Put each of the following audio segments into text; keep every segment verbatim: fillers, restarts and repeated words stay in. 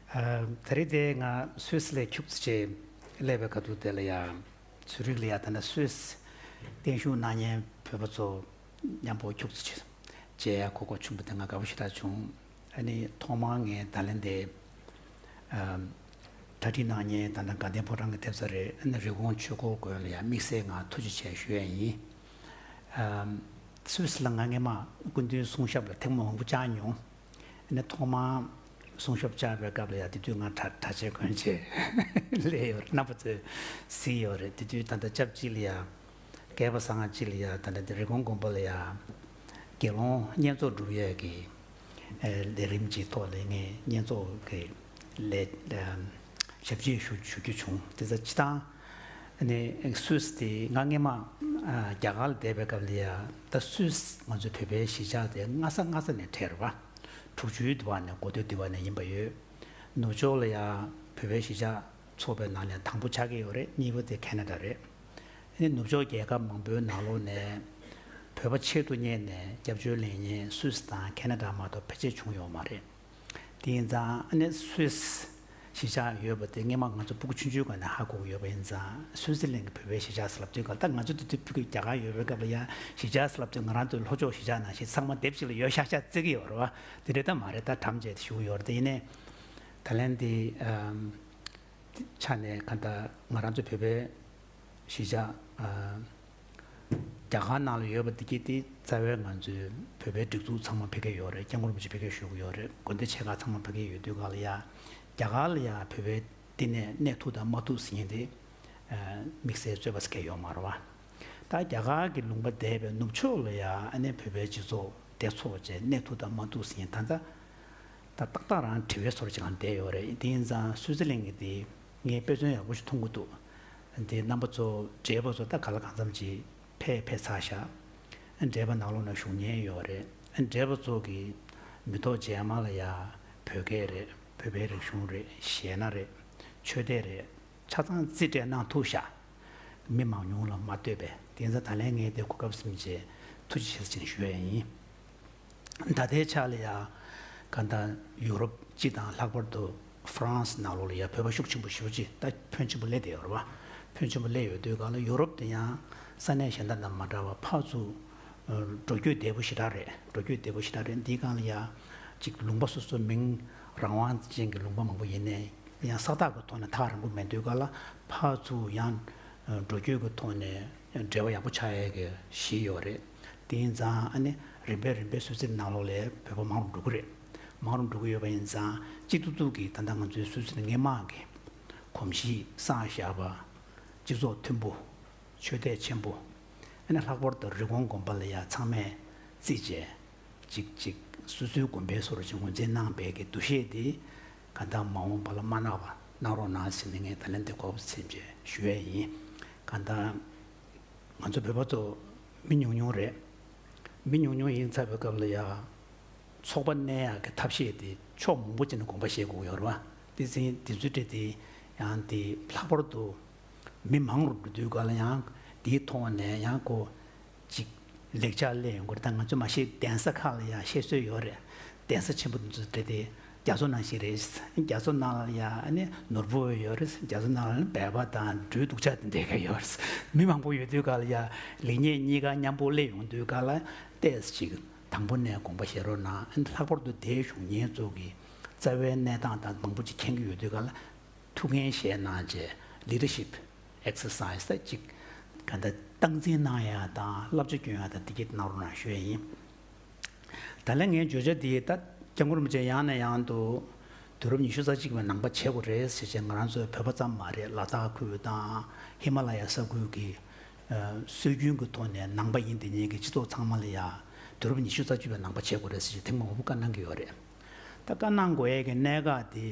ཨ། ད་རེས་དེ་ང་སུད་སི་ལ་ཁྱུག་ཙམ་ཅིག་སླེབས་པའི་སྐབས་དུས་དེ་ལ་ཡ། ཚུ་རིག་ལ་ཡ་ད་ལྟ་སུད་སི་བརྟན་བཞུགས་གནང་མཁན་བོད་པ་ཚོ་མཉམ་པོ་ཁྱུག་ཙམ་ཅིག་མཇལ་ཡ་གོ་སྐབས་བྱུང་བ་དེ་ང་དགའ་པོ་ཞེ་དྲག་བྱུང་། ཨ་ནི་ཐོག་མར་ངས་ད་ལན་དེ། ཨ། གྲ་སྒྲིག་གནང་མཁན་ད་ལྟ་དགའ་ལྡན་ཕོ་བྲང་གི་ཐེབས་རྩ་རེད། ཨ་ནི་རི་ཀོན་ཆོས་འཁོར་དགོན་ལ་ཡ་དམིགས་བསལ་ང་ཐུགས་རྗེ་ཆེ་ཞུ་ཡ་ཡིན། ཨ། སུད་སི་ལ་ང་སྔས་མ་སྐུ་མདུན་གསུང་ཞབས་ལ་ཐེངས་མ་མང་པོ་བཅར་མྱོང་། ཨ་ནི་ཐོག་མར་གསུང་ཞབས་བཅར་བའི་སྐབས་ལ་ཡ་དེ་དུས་ང་གྲྭ་གྲྭ་ཆས་གོན་བྱས་སླེབས་ཡོད་རེད། རྣམ་པ་ཚོས་གཟིགས་ཡོད་རེད། དེ་དུས་ད་ལྟ་སྐབས་གཅིག་ལ་ཡ། སྐལ་པ་བཟང་ང་གཅིག་ལ་ཡ་ད་ལྟ་དེ་རི་ཀོན་དགོན་པ་ལ་ཡ། དགེ་སློང་བསྙེན་རྫོགས་སྒྲུབ་ཡས་ཀྱི་ཨ་ལས་རིམ་གྱི་ཐོག་ལ་ངས་བསྙེན་རྫོགས་ཀྱི་ལས་ཨ་ཞབས་ཕྱི་ཞུ་ཞུ་རྒྱུ་བྱུང་། དེ་ཚོ་སྤྱིར་བཏང་ནས་སུད་སི་དེ་ང་སྔས་མ་ཨ་རྒྱ་གར་ལ་བསྡད་པའི་སྐབས་ལ་ཡ། ད་སུད་སི་ང་ཚོའི་བོད་པའི་གཞིས་ཆགས་དེ་སྔ་ས་སྔ་ས་ནས་གྲས་རེད་པ། དྲུག་ཅུའི་དུས་བ་ནས་འགོ་སྟོད་དུས་བ་ནས་ཡིན་པ་ཡོད། ནུབ་ཕྱོགས་ལ་ཡ་བོད་པའི་གཞིས་ཆགས་ཚོགས་པའི་ནང་ནས་དང་པོ་ཆགས་ཀྱི་ཡོད་རེད། གཉིས་པ་དེ་ཁེ་ན་ཌ་རེད། ཨ་ནི་ནུབ་ཕྱོགས་རྒྱལ་ཁབ་མང་པོའི་ནང་ལོགས་ནས་བོད་པ་ཆེད་དུ་གཉེར་ནས་སྐྱབས་བཅོལ་ལེན་མཁན་སུད་སི་དང་ཁེ་ན་ཌ་མ་གཏོགས་ཕལ་ཆེར་བྱུང་ཡོད་མ་རེད། དེ་ཡིན་ཙང་ཨ་ནི་སུད་སི་གཞིས་ཆགས་ཡོད་པ་དེ་སྔས་མ་ང་ཚོ་སྤུ་གུ་ཆུང་ཆུང་སྒང་ནས་ཧ་གོ་གི་ཡོད་པ་ཡིན་ཙང་། སུད་སི་གླིང་གི་བོད་པའི་གཞིས་ཆགས་ཟེར་ལབ་དུས་སྒང་ལ། ད་ང་ཚོ་དེ་དུས་སྤུ་གུ་རྒྱ་གར་ཡོད་པའི་སྐབས་ལ་ཡ་གཞིས་ཆགས་ཟེར་ལབ་དུས་ང་རང་ཚོའི་ལྷོ་ཕྱོགས་གཞིས་ཆགས་ནང་བཞིན་ཚང་མ་དེབ་ཅིག་ལ་ཡོད་ཤག་ཤག་བརྩི་གི་ཡོད་རེད་པ། དེ་འདྲ་ད་མ་རེད། ད་གྲམ་བྱས་ཏེ་བཞུགས་ཡོད་རེད། དེ་ཡིན་ནའི་ད་ལན་དེ་ཨམ། ཆ་ནས་ག་ད་ང་རང་ཚོ་བོད་པའི་གཞིས་ཆགས་ཨ་རྒྱ་གར་ནང་ལ་ཡོད་པ་འདི་གྱད་དེ་རྩ་བའི་ང་ཚོའི་བོད་པའི་སྒྲིག་འཛུགས་ཚང་མ་ཕ་གིར་ཡོད་རེད། སྐྱབས་མགོན་རིན་པོ་ཆེ་ཕ་གིར་བཞུགས་ཡོད་རེད། དགོན་སྡེ་ཆེ་ཁག་ཚང་མ་ཕ་གིར་ཡོད་དུས་སྒང་ལ་ཡ། རྒྱ་གར་ལ་ཡ་བོད་པའི་བསྟི་གནས་གནས་ཐུབ་དང་མ་ཐུབ་ཟེར་མཁན་དེ་ཨ་དམིགས་བསལ་རྩོད་པ་ཟེར་མཁན་ཡོད་མ་རེད་པ། ད་རྒྱ་གར་གྱི་ལུང་པ་བསྡད་པའི་ནུབ་ཕྱོགས་ལ་ཡ་ཨ་ནི་བོད་པའི་སྤྱི་ཚོགས་དེ་ཚོགས་བྱས་གནས་ཐུབ་དང་མ་ཐུབ་ཟེར་མཁན་ད་ལྟ། ད་ཏག་ཏག་རང་དྲི་བའི་ཟུར་ཅིག་སྒང་བསྡད་ཡོད་རེད། དེ་ཡིན་ཙང་སུད་སི་གླིང་གི་དེ་ངས་དཔེ་མཚོན་ཡག་པོ་ཞིག་མཐོང་གི་འདུག། དེ་རྣམ་པ་ཚོ་བགྲེས་པ་ཚོ་ད་ག་ལ་གང་འཚམ་ཅིག་ཕེབས་ཕེབས་ཚར་ཤག། བགྲེས་པ་ནང་ལོགས་ན་བཞུགས་མཁན་ཡོད་རེད། བགྲེས་པ་ཚོ་གི་མི་ཐོག་རྗེས་མ་ལ་ཡ་བོད་སྐད་རེད། བོད་པའི་རིག་གཞུང་རེད། གཞས་སྣ་རེད། ཆོས་དད་རེད། ཆ་ཚང་རྩིས་སྤྲད་གནང་ཐུབ་ཤག། མི་མང་ཉུང་ལ་མ་ལྟོས་པའི། དེ་ཡིན་ཙང་ད་ལན་ངས་དེ་གོ་སྐབས་ཟིན་བྱས་ཐུགས་རྗེ་ཆེ་ཟེར་ཞུ་ཡ་ཡིན། ད་ལྟའི་ཆ་ལ་ཡ་ག་ད་ཡུ་རོབ་སྤྱི་དང་ལྷག་པར་དུ་ཧྥ་རན་སི་ནང་ལོགས་ལ་ཡ་བོད་པ་ཤུགས་ཆེན་པོ་ཞེ་པོ་ཅིག་ད་ཕོན་ཆེན་པོ་སླེབས་བསྡད་ཡོད་རེད་པ། ཕོན་ཆེན་པོ་སླེབས་ཡོད་དུས་སྒང་ལ་ཡུ་རོབ་དེ་ཡང་ས་གནས་གཞན་དག་དང་མ་འདྲ་བ་ཕར་ཚུར་འགྲོ་སྐྱོད་བདེ་པོ་ཞེ་དྲག་རེད། འགྲོ་སྐྱོད་བདེ་པོ་ཞེ་དྲག་རེད། འདིའི་སྒང་ལ་ཡ་ཅིག་ལུང་པ་སོ་སོ་མིང་རང་དབང་ཅན་གྱི་ལུང་པ་མང་པོ་ཡིན་ནའི་ཡང་ས་ཐག་གི་ཐོག་ནས་ཐག་རིང་པོ་མེད་དུས་སྒང་ལ་ཕར་ཚུར་ཡང་འགྲོ་སྐྱོད་ཀྱི་ཐོག་ནས་འབྲེལ་བ་ཡག་པོ་ཆགས་ཡས་ཀྱི་གཞི་ཡོད་རེད། དེ་ཡིན་ཙང་ཨ་ནི་རིམ་པས་རིམ་པས་སུད་སི་ནང་ལོགས་ལ་བོད་པ་མང་རུ་འགྲོ་གི་རེད། མང་རུ་འགྲོ་གི་ཡོད་པ་ཡིན་ཙང་སྤྱི་ཏུ་ཏུ་གི་ད་ལྟ་ང་ཚོའི་སུད་སི་སྔོན་མ་གི་གོམས་གཤིས་བསྲངས་བཞག་པ། སྤྱི་ཚོགས་མཐུན་པོ། ཆོས་དད་ཆེན་པོ། ཨ་ནི་ལྷག་པར་དུ་རི་ཀོན་དགོན་པ་ལ་ཡ་ཚང་མས་རྩིས་བྱས། ཅིག་ཅིག་སོ་སོའི་དགོན་པའི་སོར་ཅིག་ངོས་འཛིན་གནང་བའི་གི་འདུ་ཤེས་དེ་ག་ད་མ་འོངས་པ་ལ་མ་ནག་པ་གནང་རོགས་གནང་ཟེར་ནས་ངས་ད་ལན་དེ་གོ་སྐབས་ཟིན་བྱས་ཞུ་ཡས་ཡིན། ག་ད་ང་ཚོ་བོད་པ་ཚོ་མི་ཉུང་ཉུང་རེད། མི་ཉུང་ཉུང་ཡིན་ཚར་བའི་སྐབས་ལ་ཡ། ཚོགས་པ་གནས་ཡག་གི་ཐབས་ཤེས་དེ་ཕྱོགས་མང་པོ་ཅིག་ནས་དགོངས་པ་བཞེས་དགོས་ཀྱི་ཡོད་རེད་པ། དེ་ཚེ་དེ་ཚོའི་གྲས་དེ་ཡང་དེ་ལྷག་པར་དུ་མི་མང་རུ་འགྲོ་དུས་སྒང་ལ་ཡང་དེའི་ཐོག་ནས་ཡང་ཁོ་ཅིག་ལེགས་ཆ་སླེབས་ཡོང་གི་རེད། ད་ང་ཚོ་མ་གཞི་གདན་ས་ཁག་ལ་ཡང་བཤད་སྲོལ་ཡོད་རེད། གདན་ས་ཆེན་པོ་དེ་ཚོའི་གྲས་དེ་རྒྱ་མཚོ་ནང་བཞིན་རེད། རྒྱ་མཚོ་ནང་ལ་ཡང་ནི་ནོར་བུ་ཡོད་རེད། རྒྱ་མཚོ་ནང་ལ་ནི་སྦལ་པ་དང་སྦྲུལ་སྡུག་ཅག་དེ་འདྲ་ག་ཡོད་རེད། མི་མང་པོ་ཡོད་དུས་སྒང་ལ་ཡང་ལེགས་ཉེས་གཉིས་ཀ་མཉམ་པོ་སླེབས་ཡོང་དུས་སྒང་ལ་ཏོག་ཙམ་ཅིག་དང་པོ་ནས་དགོངས་པ་བཞེས་རོགས་གནང་། ལྷག་པར་དུ་དེའི་བཞུགས་མཁན་ཚོ་གི་རྩ་བའི་གནས་སྟངས་དང་མང་པོ་ཅིག་མཁྱེན་གྱི་ཡོད་དུས་སྒང་ལ་ཐུགས་འགན་བཞེས་གནང་བྱས་ལི་ཌར་ཤིབ་ཨེག་སར་སའི་སི་ད་ཅིག་ག་འདྲ་སྟངས་འཛིན་གནང་ཡ་དང་བསླབ་བྱ་སྐྱོན་ཡ་དང་དེ་གྱད་གནང་རོགས་གནང་ཞུ་ཡ་ཡིན། ད་ལན་ངའི་བརྗོད་བྱ་འདི་ད་སྐྱབས་མགོན་རིན་པོ་ཆེ་ཡང་ནས་ཡང་དུ་དུས་རབས་ཉི་ཤུ་རྩ་གཅིག་པའི་ནང་པ་བྱེད་དགོས་རེད་ཟེར་བྱས། ང་རང་ཚོའི་བོད་པ་ཙམ་མ་རེད། ལ་དྭགས་ཁུལ་དང་ཧི་མ་ལ་ཡ་ས་ཁུལ་གྱི་ཨ་སྲོལ་རྒྱུན་གྱི་ཐོག་ནས་ནང་པ་ཡིན་དེ་ཉིད་ཀྱི་སྤྱི་ཚོགས་ཚང་མ་ལ་ཡ་དུས་རབས་ཉི་ཤུ་རྩ་གཅིག་པའི་ནང་པ་བྱེད་དགོས་རེད་ཟེར་བྱས་ཐེངས་མང་པོ་བཀའ་གནང་གི་ཡོད་རེད། ད་བཀའ་གནང་དགོས་ཡས་ཀྱི་གནད་འགག་དེ་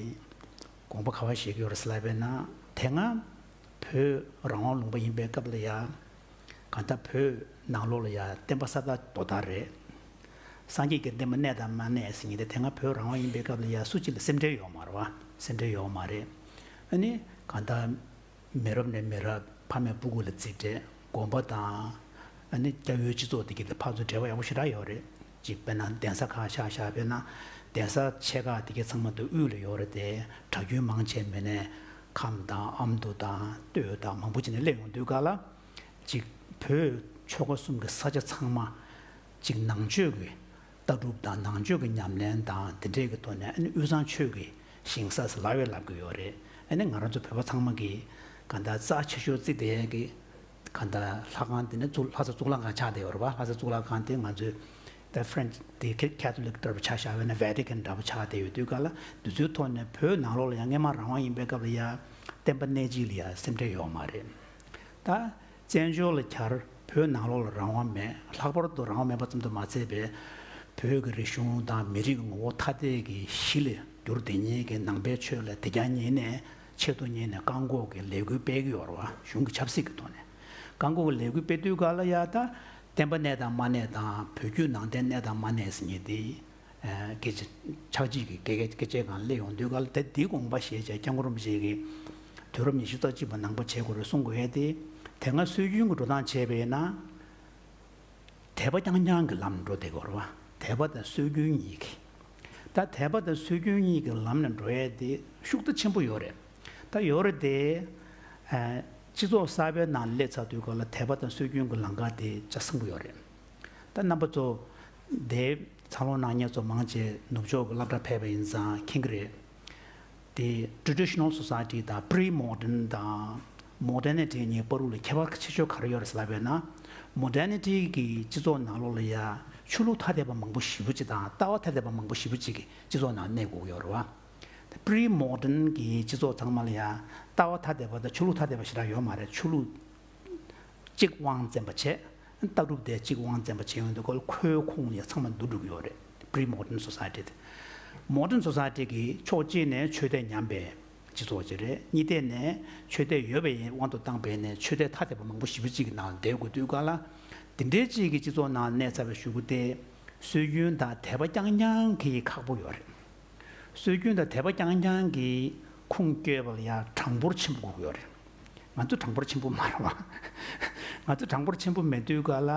དགོངས་པ་ག་པར་བཞེས་ཀྱི་ཡོད་རེད་ཟེར་ལབ་པས་ན། དེ་སྔ་བོད་རང་དབང་ལུང་པ་ཡིན་པའི་སྐབས་ལ་ཡ། གང་ལྟར་བོད་ནང་ལོགས་ལ་ཡ་བསྟན་པ་ས་དང་རྡོ་དང་རེད། སངས་རྒྱས་ཀྱི་བསྟན་པ་གནས་དང་མ་གནས་ཟེར་མཁན་དེ་དེ་སྔ་བོད་རང་དབང་ཡིན་པའི་སྐབས་ལ་ཡ་སུ་གཅིག་ལ་སེམས་ཁྲལ་ཡོད་མ་རེད་པ། སེམས་ཁྲལ་ཡོད་མ་རེད། ཨ་ནི་གང་ལྟར་མི་རབས་ནས་མི་རབས་ཕ་མས་སྤུ་གུ་ལ་རྩིས་སྤྲད། དགོན་པ་དང་ཨ་ནི་སྐྱ་བོའི་སྤྱི་ཚོགས་དེ་གྱད་དེ་ཕར་ཚུར་འབྲེལ་བ་ཡག་པོ་ཞེ་དྲག་ཡོད་རེད། ཅིག་དཔེར་ན་གདན་ས་ཁག་ཆ་བཞག་དཔེར་ན་ གདན་ས་ཆེ་ཁག་དེ་གའི་ཚང་མ་དུ་དབུས་ལ་ཡོད་རེད་དེ། གྲྭ་རྒྱུན་མང་ཆེ་མེད་ནས་ཁམས་དང་ཨ་མདོ་དང་སྟོད་དང་མང་པོ་ཅིག་ནས་སླེབས་ཡོང་དུས་ག་ལ། ཅིག་བོད་ཆོལ་ཁ་གསུམ་གྱི་ས་ཆ་ཚང་མ་ཅིག་ནང་ཆོས་ཀྱི་ལྟ་གྲུབ་དང་ནང་ཆོས་ཀྱི་ཉམས་ལེན་དང་དེ་འདྲས་ཀྱི་ཐོག་ནས། ཨ་ནི་དབུས་གཙང་ཆོས་ཀྱི་ཞིང་ས་ཟེར་ལབ་ཡོད་ལབ་ཀྱི་ཡོད་རེད། ཨ་ནི་ང་རང་ཚོ་བོད་པ་ཚང་མ་གི་ག་ད་རྩ་ཆེ་ཤོས་བརྩི་བསྡད་ཡས་ཀྱི་ག་ད་ལྷ་ཁང་དེ་ནི་གཙུག་ལྷ་ས་གཙུག་ལག་ཁང་ཆགས་བསྡད་ཡོད་རེད་པ། ལྷ་ས་གཙུག་ལག་ཁང་དེ་ང་ཚོའི་ད་French་དེ་Catholic་ལྟར་བུ་ཆ་བཞག་པ་ཡིན་ན་Vatican་འདྲ་པོ་ཆགས་བསྡད་ཡོད་དུས་ག་ལ། དེ་ཚོའི་ཐོག་ནས་བོད་ནང་ལོགས་ལ་ཡང་སྔས་མ་རང་དབང་ཡིན་པའི་སྐབས་ལ་ཡ་བསྟན་པ་གནས་སྤྱི་ལ་ཡ་སེམས་ཁྲལ་ཡོད་མ་རེད། ད་བཙན་བྱོལ་ལ་གར་བོད་ནང་ལོགས་ལ་རང་དབང་མེད། ལྷག་པར་དུ་རང་དབང་མེད་པ་ཙམ་དུ་མ་ཚད་པའི་བོད་ཀྱི་རིག་གཞུང་དང་མི་རིགས་ཀྱི་ངོ་བོ་ཐ་དད་ཀྱི་གཞི་ལ་གྱུར་བསྡད་མཁན་གྱི་ནང་པའི་ཆོས་ལ་དེ་རྒྱ་ཉིད་ནས་ཆེད་དུ་གཉེར་ནས་བཀག་འགོག་གི་ལས་འགུལ་སྤེལ་གྱི་ཡོད་རེད་པ། གཞུང་གི་ཆབ་སྲིད་ཀྱི་ཐོག་ནས་བཀག་འགོག་གི་ལས་འགུལ་སྤེལ་དུས་ག་ལ་ཡ་ད་བསྟན་པ་གནས་དང་མ་གནས་དང་བོད་བརྒྱུད་ནང་བསྟན་གནས་དང་མ་གནས་ཟེར་མཁན་དེ། སྐད་ཆ་ཆགས་འཇིག་གི་སྐད་སྐད་ཆའི་སྒང་སླེབས་ཡོང་དུས་ག་ལ། དེ་འདིའི་དགོངས་པ་བཞེས་བྱས་སྐྱབས་མགོན་རིན་པོ་ཆེ་གིས་དུས་རབས་ཉི་ཤུ་རྩ་གཅིག་པ་ནང་པ་བྱེད་དགོས་རེད་གསུང་དགོས་ཡས་དེ། དེ་སྔ་སྲོལ་རྒྱུན་གྱི་འགྲོ་སྟངས་བྱས་པ་ཡིན་ན། དད་པ་རྐྱང་རྐྱང་གི་ལམ་ནས་འགྲོ་བསྡད་ཀྱི་ཡོད་རེད་པ། དད་པ་དང་སྲོལ་རྒྱུན་གཉིས་ཀྱི། ད་དད་པ་དང་སྲོལ་རྒྱུན་གཉིས་ཀྱི་ལམ་ནས་འགྲོ་ཡས་དེ་ཤུགས་རྩ་ཆེན་པོ་ཡོད་རེད། ད་ཡོད་རེད་དེ། ཨ། སྤྱི་ཚོགས་གསར་པའི་ནང་སླེབས་ཚར་དུས་ག་ལ་དད་པ་དང་སྲོལ་རྒྱུན་གྱི་ལམ་ཁ་དེ་ཆ་ཚང་པོ་ཡོད་རེད། ད་རྣམ་པ་ཚོ་དེ་འཚར་ལོངས་གནང་མཁན་ཚོ་མང་ཆེ་ནུབ་ཕྱོགས་ཀྱི་སློབ་གྲྭ་ཕེབས་པ་ཡིན་ཙང་མཁྱེན་གྱི་རེད། དེ་traditional society་དང་pre-modern་དང་modernity་གཉིས་བར་དུ་ལ་ཁྱད་པར་ཆེ་ཤོས་ག་རེ་ཡོད་རེད་ཟེར་ལབ་པ་ཡིན་ན། modernity་གི་སྤྱི་ཚོགས་ནང་ལོགས་ལ་ཡ་ཆོས་ལུགས་ཐ་དད་པ་མང་པོ་ཞེ་པོ་ཅིག་དང་ལྟ་བ་ཐ་དད་པ་མང་པོ་ཞེ་པོ་ཅིག་གི་སྤྱི་ཚོགས་ནང་གནས་དགོས་ཀྱི་ཡོད་རེད་པ། pre-modern་གི་སྤྱི་ཚོགས་ཚང་མ་ལ་ཡ་ལྟ་བ་ཐ་དད་པ་དང་ཆོས་ལུགས་ཐ་དད་པ་ཞེ་དྲག་ཡོད་མ་རེད། ཆོས་ལུགས་གཅིག་དབང་བཙན་པ་བྱས། ལྟ་གྲུབ་དེ་གཅིག་དབང་བཙན་པ་བྱས་ཡོང་དུས་ག་ལ་ཁོའི་ཁོངས་ལ་ཡ་ཚང་མ་འདུ་འགྲོ་གི་ཡོད་རེད། pre-modern society་དེ། modern society་གི་ཕྱོགས་གཅིག་ནས་ཆོས་དད་ཉམས་པའི་སྤྱི་ཚོགས་ཅིག་རེད། གཉིས་དེ་ནས་ཆོས་དད་ཡོད་པའི་དབང་དུ་བཏང་པའི་ནས་ཆོས་དད་ཐ་དད་པ་མང་པོ་ཞེ་པོ་ཅིག་གི་ནང་ལ་བསྡད་དགོས་དུས་ག་ལ། དེ་འདྲའི་ཅིག་གི་སྤྱི་ཚོགས་ནང་གནས་ཚར་བའི་གཞུག་གུ་དེ། སྲོལ་རྒྱུན་དང་དད་པ་རྐྱང་རྐྱང་གི་ཁག་པོ་ཡོད་རེད། སྲོལ་རྒྱུན་དང་དད་པ་རྐྱང་རྐྱང་གི་ཁུངས་བསྐྱོད་པ་ལ་ཡང་གྲངས་འབོར་ཆེན་པོ་དགོས་ཀྱི་ཡོད་རེད། ང་ཚོ་གྲངས་འབོར་ཆེན་པོ་མ་རེད་བ། ང་ཚོ་གྲངས་འབོར་ཆེན་པོ་མེད་དུས་ག་ལ།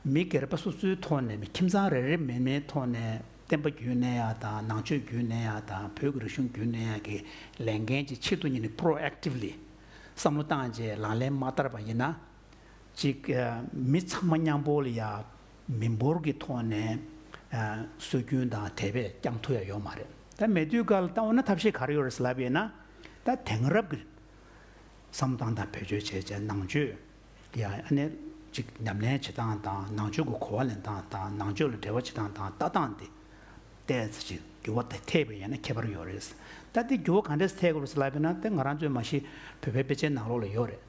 མི་སྒེར་པ་སོ་སོའི་ཐོག་ནས། མི་ཁྱིམ་ཚང་རེ་རེ་མིན་མིན་ཐོག་ནས་བསྟན་པ་རྒྱུན་གནས་ཡག་དང་། ནང་ཆོས་རྒྱུན་གནས་ཡག་དང་། བོད་ཀྱི་རིག་གཞུང་རྒྱུན་གནས་ཡག་གི་ལས་འགན་ཅིག་ཆེད་དུ་གཉེར་ནས་proactively་བསམ་བློ་བཏང་བྱས་ལག་ལེན་མ་བསྟར་བ་ཡིན་ན། ཅིག་ཨ། མི་ཚང་མ་མཉམ་པོ་ལ་ཡ་མི་འབོར་གྱི་ཐོག་ནས། ཨ། སྲོལ་རྒྱུན་དང་དད་པས་བསྐྱང་ཐུབ་ཡ་ཡོད་མ་རེད། ད་མེད་དུས་ག་ལ་ད་འོ་ན་ཐབས་ཤེས་ག་རེ་ཡོད་རེད་ཟེར་ལབ་པ་ཡིན་ན། ད་དེང་རབས་ཀྱི་བསམ་བློ་བཏང་སྟངས་བེད་སྤྱོད་བྱས་བྱས་ནང་ཆོས་ཡ་ཨ་ནི་ཅིག་ཉམས་ལེན་བྱེད་སྟངས་དང་། ནང་ཆོས་ཀྱི་གོ་བ་ལེན་སྟངས་དང་། ནང་ཆོས་ལ་འབྲེལ་བ་བྱེད་སྟངས་དང་། ལྟ་སྟངས་དེ་ཏོག་ཙམ་ཅིག་འགྱུར་བ་དེ་ཐེབས་པ་ཡིན་ན་ཁྱད་པར་ཡོད་རེད། ད་དེ་འགྱུར་བ་ག་འདྲས་ཐེབས་དགོས་རེད་ཟེར་ལབ་པ་ཡིན་ན། དེ་ང་རང་ཚོའི་མ་གཞི་བོད་པའི་དཔེ་ཆའི་ནང་ལོགས་ལ་ཡོད་རེད།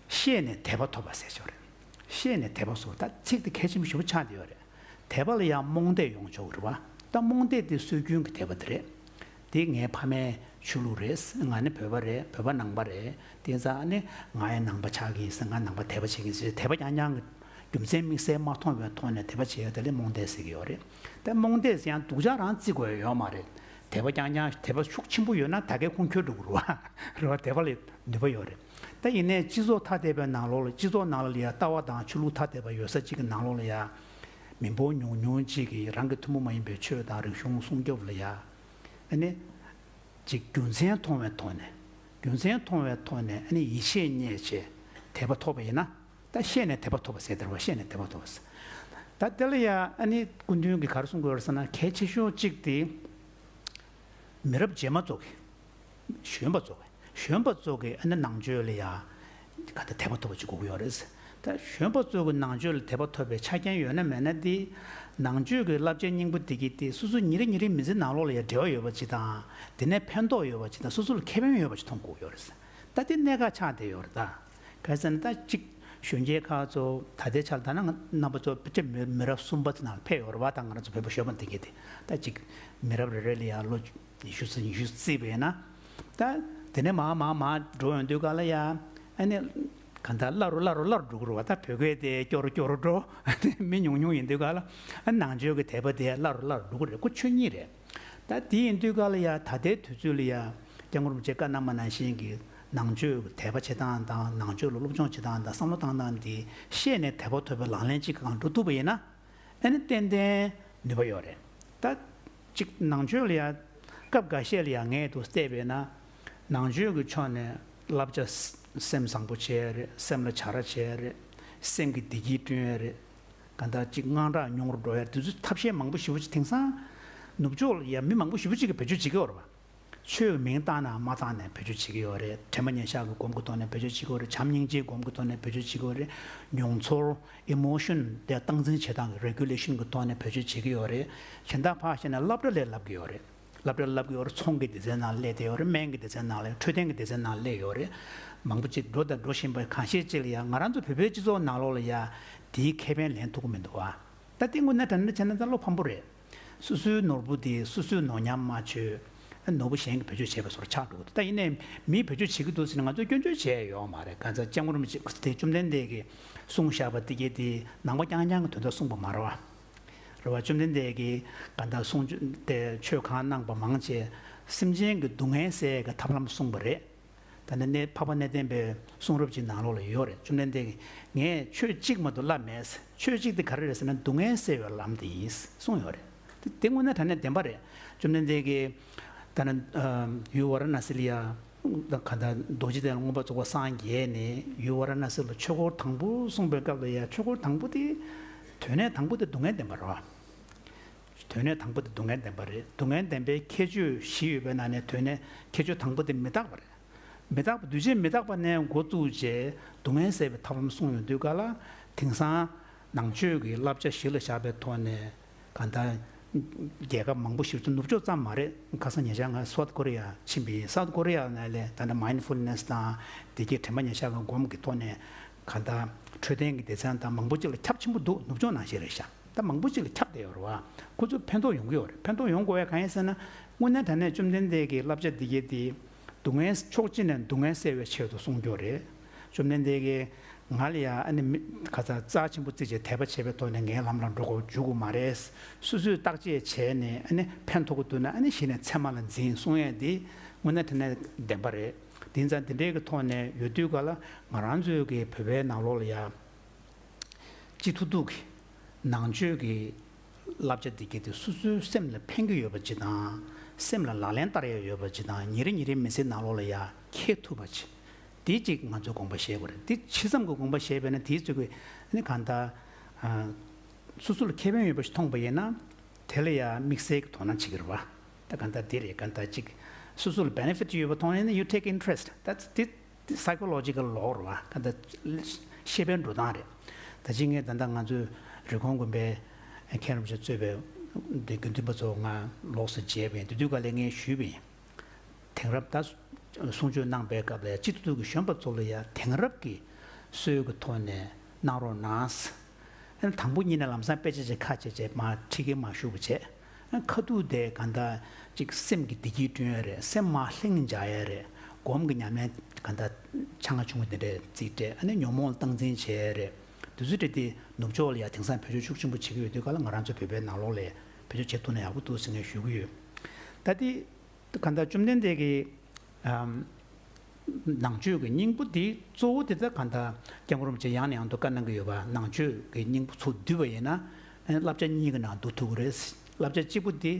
ཤེས་ནས་དད་པ་ཐོབ་པ་ཟེར་ཆོག་རེད། ཤེས་ནས་དད་པ་སོགས། ད་ཚིག་དེ་གལ་ཆེན་པོ་ཞེ་པོ་ཆགས་བསྡད་ཡོད་རེད། དད་པ་ལ་ཡང་རྨོངས་དད་ཡོང་ཆོག་གི་རེད་བ། ད་རྨོངས་དད་དེ་སྲོལ་རྒྱུན་གྱི་དད་པ་དེ་རེད། དེ་ངའི་ཕ་མའི་ཆོས་ལུགས་རེད། ང་ནི་བོད་པ་རེད། བོད་པ་ནང་པ་རེད། དེ་ཙང་ཨ་ནི་ང་ཡང་ནང་པ་ཆགས་ཀྱི་ཡིན་ཟེར། ང་ནང་པ་དད་པ་བྱེད་ཀྱི་ཡིན་ཟེར། དད་པ་རྐྱང་རྐྱང་གི་རྒྱུ་མཚན་དམིགས་བསལ་མ་མཐོང་བའི་ཐོག་ནས་དད་པ་བྱེད་ཡ་དེ་ལ་རྨོངས་དད་ཟེར་གྱི་ཡོད་རེད། ད་རྨོངས་དད་ཟེར་ཡང་སྡུག་ཅག་རང་བརྩི་དགོས་ཡ་ཡོད་མ་རེད། དད་པ་རྐྱང་རྐྱང་། དད་པ་ཤུགས་ཆེན་པོ་ཡོད་ན་ད་གའི་ཁུངས་འཁྱོལ་འགྲོ་གི་རེད་བ། རེད་བ། དད་པ་ལ་ནུས་པ་ཡོད་རེད། ད་ཡིན་ནའི་སྤྱི་ཚོགས་ཐ་དད་པའི་ནང་ལོགས་ལ། སྤྱི་ཚོགས་ནང་ལ་ཡ་ལྟ་བ་དང་ཆོས་ལུགས་ཐ་དད་པ་ཡོད་ས་གཅིག་གི་ནང་ལོགས་ལ་ཡ། མི་འབོར་ཉུང་ཉུང་གཅིག་གིས་རང་གི་ཐུན་མོང་མ་ཡིན་པའི་ཆོས་དང་རིག་གཞུང་སྲུང་སྐྱོབ་ལ་ཡ། ཨ་ནི་ཅིག་རྒྱུ་མཚན་མཐོང་བའི་ཐོག་ནས། རྒྱུ་མཚན་མཐོང་བའི་ཐོག་ནས་ཨ་ནི་ཡིད་ཆེས་རྙེད་བྱས་དད་པ་ཐོབ་པ་ཡིན་ན། ད་ཤེས་ནས་དད་པ་ཐོབ་པ་ཟེར་དེ་རེད་བ། ཤེས་ནས་དད་པ་ཐོབ་པ་ཟེར། ད་དེ་ལ་ཡ་ཨ་ནི་སྐུ་མདུན་གྱིས་ག་རེ་གསུང་གི་ཡོད་རེད་ཟེར་ན། གལ་ཆེ་ཤོས་གཅིག་དེ། མི་རབས་རྗེས་མ་ཚོ་གི། གཞོན་པ་ཚོ་གི། གཞོན་པ་ཚོ་གི་ཨ་ནི་ནང་ཆོས་ལ་ཡ་ག་ད་དད་པ་ཐོབ་པ་ཅིག་དགོས་ཀྱི་ཡོད་རེད། ད་གཞོན་པ་ཚོ་གི་ནང་ཆོས་ལ་དད་པ་ཐོབ་པའི་ཆ་རྐྱེན་ཡོད་ན་མེད་ན་དེ། ནང་ཆོས་ཀྱི་བསླབ་བྱའི་སྙིང་པོ་དེ་གི་དེ་སོ་སོ་ཉིན་རེ་ཉིན་རེའི་མི་ཚེ་ནང་ལོགས་ལ་ཡ་འབྲེལ་བ་ཡོད་པ་ཅིག་དང་། དེ་ནས་ཕན་ཐོགས་ཡོད་པ་ཅིག་དང་། སོ་སོ་ལ་ཁེ་ཕན་ཡོད་པ་ཅིག་མཐོང་དགོས་ཀྱི་ཡོད་རེད། ད་དེ་གནད་འགག་ཆགས་བསྡད་ཡོད་རེད་ད། ག་རེ་ཟེར་ན། ད་གཅིག་གཞོན་སྐྱེས་ཁག་ཚོ་ད་ལྟའི་ཆར་ད་ནང་རྣམ་པ་ཚོ་ཕལ་ཆེར་མི་མི་རབས་གསུམ་པ་དེ་ནང་ཕེབས་ཡོད་རེད་བ། ད་ང་རང་ཚོ་བོད་པ་གཞོན་པ་འདི་གས་དེ། ད་གཅིག་མི་རབས་རེ་རེ་ལ་ཡང་ལོ་ཉི་ཤུ་ཙམ་ཉི་ཤུ་རྩིས་པས་ན། ད་དེ་ནས་མར་མར་མར་འགྲོ་ཡོང་དུས་ག་ལ་ཡ། ཨ་ནི་ག་ད་སླ་རུ་སླ་རུ་སླ་རུ་འགྲོ་གི་རེད་བ། ད་བོད་སྐད་དེ་སྐྱོ་རུ་སྐྱོ་རུ་འགྲོ། ཨ་ནི་མི་ཉུང་ཉུང་ཡིན་དུས་ག་ལ། ཨ་ནང་ཆོས་ཀྱི་དད་པ་དེ་སླ་རུ་སླ་རུ་འགྲོ་གི་རེད། ཁོ་ཆོས་ཉིད་རེད། ད་དེ་ཡིན་དུས་ག་ལ་ཡ། ད་ལྟའི་དུས་ཚོད་ལ་ཡ་སྐྱབས་མགོན་རིན་པོ་ཆེས་བཀའ་གནང་བ་ནང་བཞིན་གྱི་ནང་ཆོས་དད་པ་བྱེད་སྟངས་དང་། ནང་ཆོས་ལ་སློབ་སྦྱོང་བྱེད་སྟངས་དང་། བསམ་བློ་བཏང་སྟངས་འདི་ཤེས་ནས་དད་པ་ཐོབ་པའི་ལག་ལེན་གཅིག་གང་འགྲོ་ཐུབ་པ་ཡིན་ན། ཨ་ནི་ཏན་ཏན་ནུས་པ་ཡོད་རེད། ད་ གཅིག་ནང་ཆོས་ལ་ཡ་སྐབས་འགའ་ཤས་ལ་ཡ་ངས་འདུག་བལྟས་པས་ན། ནང་ཆོས་ཀྱི་ཕྱོགས་ནས་བསླབ་བྱ་སེམས་བཟང་པོ་བྱེད་ཡ་རེད། སེམས་ལ་བྱ་ར་བྱེད་ཡ་རེད། སེམས་ཀྱི་བདེ་སྐྱིད་བསྐྲུན་ཡ་རེད། ག་འདྲ་གཅིག་དངངས་སྐྲག་ཉུང་རུ་འགྲོ་ཡ་དེ་ཚོ་ཐབས་ཤེས་མང་པོ་ཞེ་པོ་ཅིག་དེང་སང་ནུབ་ཕྱོགས་ལ་ཡ་མི་མང་པོ་ཞེ་པོ་ཅིག་གིས་བེད་སྤྱོད་བྱེད་ཀྱི་ཡོད་རེད་པ། ཆོས་མིང་བཏགས་ན་མ་བཏགས་ནས་བེད་སྤྱོད་བྱེད་ཀྱི་ཡོད་རེད། དྲན་པ་ཉེར་བཞག་གི་སྒོམ་གྱི་ཐོག་ནས་བེད་སྤྱོད་བྱེད་ཀྱི་ཡོད་རེད། བྱམས་སྙིང་རྗེའི་སྒོམ་གྱི་ཐོག་ནས་བེད་སྤྱོད་བྱེད་ཀྱི་ཡོད་རེད། མྱོང་ཚོར་emotion་དེ་སྟངས་འཛིན་བྱེད་སྟངས་ཀྱི་regulation་གྱི་ཐོག་ནས་བེད་སྤྱོད་བྱེད་ཀྱི་ཡོད་རེད། གཞན་དག་ཕར་བཞག་ན་སློབ་གྲྭ་ལ་བསླབ་ཀྱི་ཡོད་རེད། སློབ་གྲྭ་ལ་བསླབ་ཀྱི་ཡོད་རེད། ཚོང་གི་སྡེ་ཚན་ནང་སླེབས་བསྡད་ཡོད་རེད། སྨན་གྱི་སྡེ་ཚན་ནང་སླེབས། འཕྲོད་བསྟེན་གྱི་སྡེ་ཚན་ནང་སླེབས་ཡོད་རེད། མང་པོ་ཅིག་འགྲོ་དང་འགྲོ་བཞིན་པ་གང་ཤེས་ཅིག་ལ་ཡ་ང་རང་ཚོ་བོད་པའི་སྤྱི་ཚོགས་ནང་ལོགས་ལ་ཡ་དེའི་ཁེ་ཕན་ལེན་ཐུབ་ཀྱི་མི་འདུག་བ། ད་དེ་དངོས་གནས་དྲང་གནས་བྱས་ན་ད་བློ་ཕམ་པོ་རེད། སོ་སོའི་ནོར་བུ་དེ་སོ་སོས་ནོར་ཉམས་མ་བྱོས། ནོར་བུ་གཞན་གྱིས་བེད་སྤྱོད་བྱས་པའི་བཟོ་འདྲ་ཆགས་འགྲོ་གི་འདུག་ད་ཡིན་ནའི་མིས་བེད་སྤྱོད་བྱེད་ཀྱི་འདུག་ཟེར་ནས་ང་ཚོས་སྐྱོན་བརྗོད་བྱས་ཡོད་མ་རེད། གང་ཟག་སྐྱབས་མགོན་རིན་པོ་ཆེ་དེ་བཅོམ་ལྡན་འདས་ཀྱིས་གསུངས་བཞག་པ་དེ་གས་དེ་ནང་པ་རྐྱང་རྐྱང་གི་དོན་དག་གསུངས་པ་མ་རེད་བ། རེད་བ། བཅོམ་ལྡན་འདས་ཀྱིས་གང་ལྟར་གསུང་ཆོས་དེ་ཆོས་གང་གནང་པ་མང་ཆེ་སེམས་ཅན་གྱི་སྡུག་བསྔལ་སེལ་གྱི་ཐབས་ལམ་གསུངས་པ་རེད། ད་ནི་གནས་འཕགས་པ་གནས་བརྟན་པའི་གསུང་རབ་ཅིག་ནང་ལོགས་ལ་ཡོད་རེད། བཅོམ་ལྡན་འདས་ཀྱིས་ངས་ཆོས་གཅིག་མ་གཏོགས་བསླབས་མེད། ཆོས་གཅིག་དེ་ག་རེ་རེད་ཟེར་ན་སྡུག་བསྔལ་སེལ་བའི་ལམ་དེ་ཡིན་གསུངས་ཡོད་རེད། དེ་དེ་དངོས་གནས་དྲང་གནས་བདེན་པ་རེད། བཅོམ་ལྡན་འདས་ཀྱིས་ད་ནི་ཡུལ་ཝཱ་ར་ཎ་སི་ལ་ཡ་ད་ག་ད་རྡོ་རྗེ་གདན་ལ་མངོན་པར་རྫོགས་པར་སངས་རྒྱས་ནས་ཡུལ་ཝཱ་ར་ཎ་སི་ལ་ཆོས་འཁོར་དང་པོ་གསུངས་པའི་སྐབས་ལ་ཡ་ཆོས་འཁོར་དང་པོ་དེ་དོན་གནད་དང་པོ་དེ་སྡུག་བསྔལ་བདེན་པ་རེད་བ། དོན་གནད་དང་པོ་དེ་སྡུག་བསྔལ་བདེན་པ་རེད། སྡུག་བསྔལ་བདེན་པའི་ཁྱད་ཆོས་བཞི་ཡོད་པའི་ནང་ནས་དོན་གནད་ཁྱད་ཆོས་དང་པོ་དེ་མི་རྟག་པ་རེད། མི་རྟག་པ་འདུས་བྱས་མི་རྟག་པ་ནས་འགོ་བཙུགས་རྗེས་སྡུག་བསྔལ་སེལ་བའི་ཐབས་ལམ་གསུངས་ཡོང་དུས་ག་ལ་དེང་སང་ནང་ཆོས་ཀྱི་བསླབ་བྱ་གཞི་ལ་བཞག་པའི་ཐོག་ནས་གང་ལྟར་རྒྱལ་ཁབ་མང་པོ་ཞིག་ཏུ་ནུབ་ཕྱོགས་ཙམ་མ་རེད། ཁ་སང་ཉེ་ཆར་ང་སའུ་ཐི་ཀོ་རི་ཡ་ཕྱིན་པ་ཡིན། སའུ་ཐི་ཀོ་རི་ཡ་ནང་ལ་ད་ལྟ་མའིན་ཌ་ཕུལ་ནེ་སི་དང་དེ་གའི་དྲན་པ་ཉེར་བཞག་གི་སྒོམ་གྱི་ཐོག་ནས་གང་ལྟར་འཕྲོད་བསྟེན་གྱི་སྡེ་ཚན་དང་མང་པོ་ཅིག་ལ་ཁྱབ་ཆེན་པོ་འདུག་ནུབ་ཕྱོགས་ནང་བཞིན་རེད་ཤག་ད་མང་པོ་ཅིག་ལ་ཁྱབ་བསྡད་ཡོད་རེད་བ། ཁོ་ཚོ་ཕན་ཐོགས་ཡོང་གི་ཡོད་རེད། ཕན་ཐོགས་ཡོང་དགོས་ཡ་གང་ཡིན་ཟེར་ན། དངོས་གནས་དྲང་གནས་བཅོམ་ལྡན་འདས་ཀྱི་བསླབ་བྱ་འདི་གས་དེ་སྡུག་བསྔལ་ཕྱོགས་གཅིག་ནས་སྡུག་བསྔལ་སེལ་བའི་ཆེད་དུ་གསུངས་རྒྱུ་རེད། བཅོམ་ལྡན་འདས་ཀྱིས་ང་ལ་ཡ་ཨ་ནི་མི་ག་ཚ་རྩ་ཆེན་པོ་བརྩིས་བྱས་དད་པ་བྱས་པའི་ཐོག་ནས་ངའི་ལམ་ལ་འགྲོ་དགོས་འཇུག་དགོས་མ་རེད། སོ་སོས་བརྟག་དཔྱད་བྱས་ནས་ཨ་ནི་ཕན་ཐོགས་ཀྱི་འདུག་ན་ཨ་ནི་གཞི་ནས་ཚད་མ་ལ་འཛིན་གསུང་ཡས་འདི་དངོས་གནས་དྲང་གནས་བདེན་པ་རེད། དེང་སང་འདི་འདྲའི་གི་ཐོག་ནས་ཡོད་དུས་ག་ལ་ང་རང་ཚོའི་གི་བོད་པའི་ནང་ལོགས་ལ་ཡ། སྤྱི་ཐུབ་ཐུབ་ཀྱི་ནང་ཆོས་ཀྱི་བསླབ་བྱ་འདི་གས་དེ་སོ་སོའི་སེམས་ལ་ཕན་གྱི་ཡོད་པ་ཅིག་དང་། སེམས་ལ་ལག་ལེན་བསྟར་ཡ་ཡོད་པ་ཅིག་དང་། ཉིན་རེ་ཉིན་རེའི་མི་ཚེའི་ནང་ལོགས་ལ་ཡ་འཁྱེར་ཐུབ་པ་ཅིག་དེ་གཅིག་ང་ཚོས་དགོངས་པ་བཞེས་དགོས་རེད། དེ་ཇི་ཙམ་གྱི་དགོངས་པ་བཞེས་པས་ན་དེའི་ཚོད་ཀྱི་ནི་གང་ལྟར་སོ་སོ་ལ་ཁེ་ཕན་ཡོད་པ་ཞིག་མཐོང་པ་ཡིན་ན་དེ་ལ་ཡ་དམིགས་བསལ་གྱི་དོ་སྣང་བྱེད་ཀྱི་རེད་བ། ད་གང་ལྟར་དེ་རེད། གང་ལྟར་གཅིག་སོ་སོ་ལ་benefit་ཡོད་པ་མཐོང་ཡིན་ན་you take interest། ད་དེ་དེ་psychological law་རེད་བ། ག་ད་ཤེས་པའི་འགྲོ་སྟངས་རེད། ད་ཅི་ངས་ད་ལྟ་ང་ཚོའི་རི་ཀོན་དགོན་པའི་མཁན་རིན་པོ་ཆེ་གཙོས་པའི་དགེ་འདུན་པ་ཚོ་ང་ལོགས་སུ་མཇལ་བ་ཡིན། དེ་དུས་ག་ལས་ངས་ཞུས་པ་ཡིན། དེང་རབས་ད་གསུང་ཆོས་གནང་པའི་སྐབས་ལ་སྤྱི་འཐུས་ཀྱི་གཞོན་པ་ཚོ་ལ་ཡང་དེང་རབས་ཀྱི་སྲོལ་གྱི་ཐོག་ནས་གནང་རོགས་གནང་། ཨ་ནི་དང་པོ་ཉིད་ནས་ལམ་སང་དཔེ་ཆ་ཅིག་ཁ་ཕྱེ་བྱས་མར་ཁྲིད་ཀྱི་མར་བཞུགས་པ་བྱས། ཨ་ཁ་ཐུག་དེ་གང་ལྟར་ཅིག་སེམས་ཀྱི་བདེ་སྐྱིད་བསྐྲུན་ཡ་རེད། སེམས་མར་ལྷིང་འཇགས་ཡ་རེད། སྒོམ་གྱི་ཉམས་ལེན་གང་ལྟར་ཆ་ང་ཆུང་ངུ་དེ་འདྲས་རྩིས་སྤྲད། ཨ་ནི་ཉོན་མོངས་སྟངས་འཛིན་བྱས་ཡ་རེད། དེ་ཚོ་དེ་དེ་ནུབ་ཕྱོགས་ལ་ཡ་དེང་སང་བེད་སྤྱོད་ཤུགས་ཆེན་པོ་བྱེད་ཀྱི་ཡོད་དུས་ག་ལ་ང་རང་ཚོ་བོད་པའི་ནང་ལོགས་ལ་བེད་སྤྱོད་བྱེད་ཐུབ་ན་ཡག་པོ་འདུག་ཟེར་ངས་ཞུ་གི་ཡོད། ད་དེ་གང་ལྟར་བཅོམ་ལྡན་འདས་ཀྱིས་ཨམ། ནང་ཆོས་ཀྱི་སྙིང་པོ་འདི་གཙོ་བོ་དེ་ད་གང་ལྟར་སྐྱབས་མགོན་རིན་པོ་ཆེ་ཡང་ནས་ཡང་དུ་བཀའ་གནང་གི་ཡོད་པ། ནང་ཆོས་ཀྱི་སྙིང་པོ་ཚུར་བསྡུས་པ་ཡིན་ན་ཨ་ནི་བསླབ་བྱ་གཉིས་ཀྱི་ནང་བསྡུ་ཐུབ་ཀྱི་རེད། བསླབ་བྱ་གཅིག་པོ་འདི་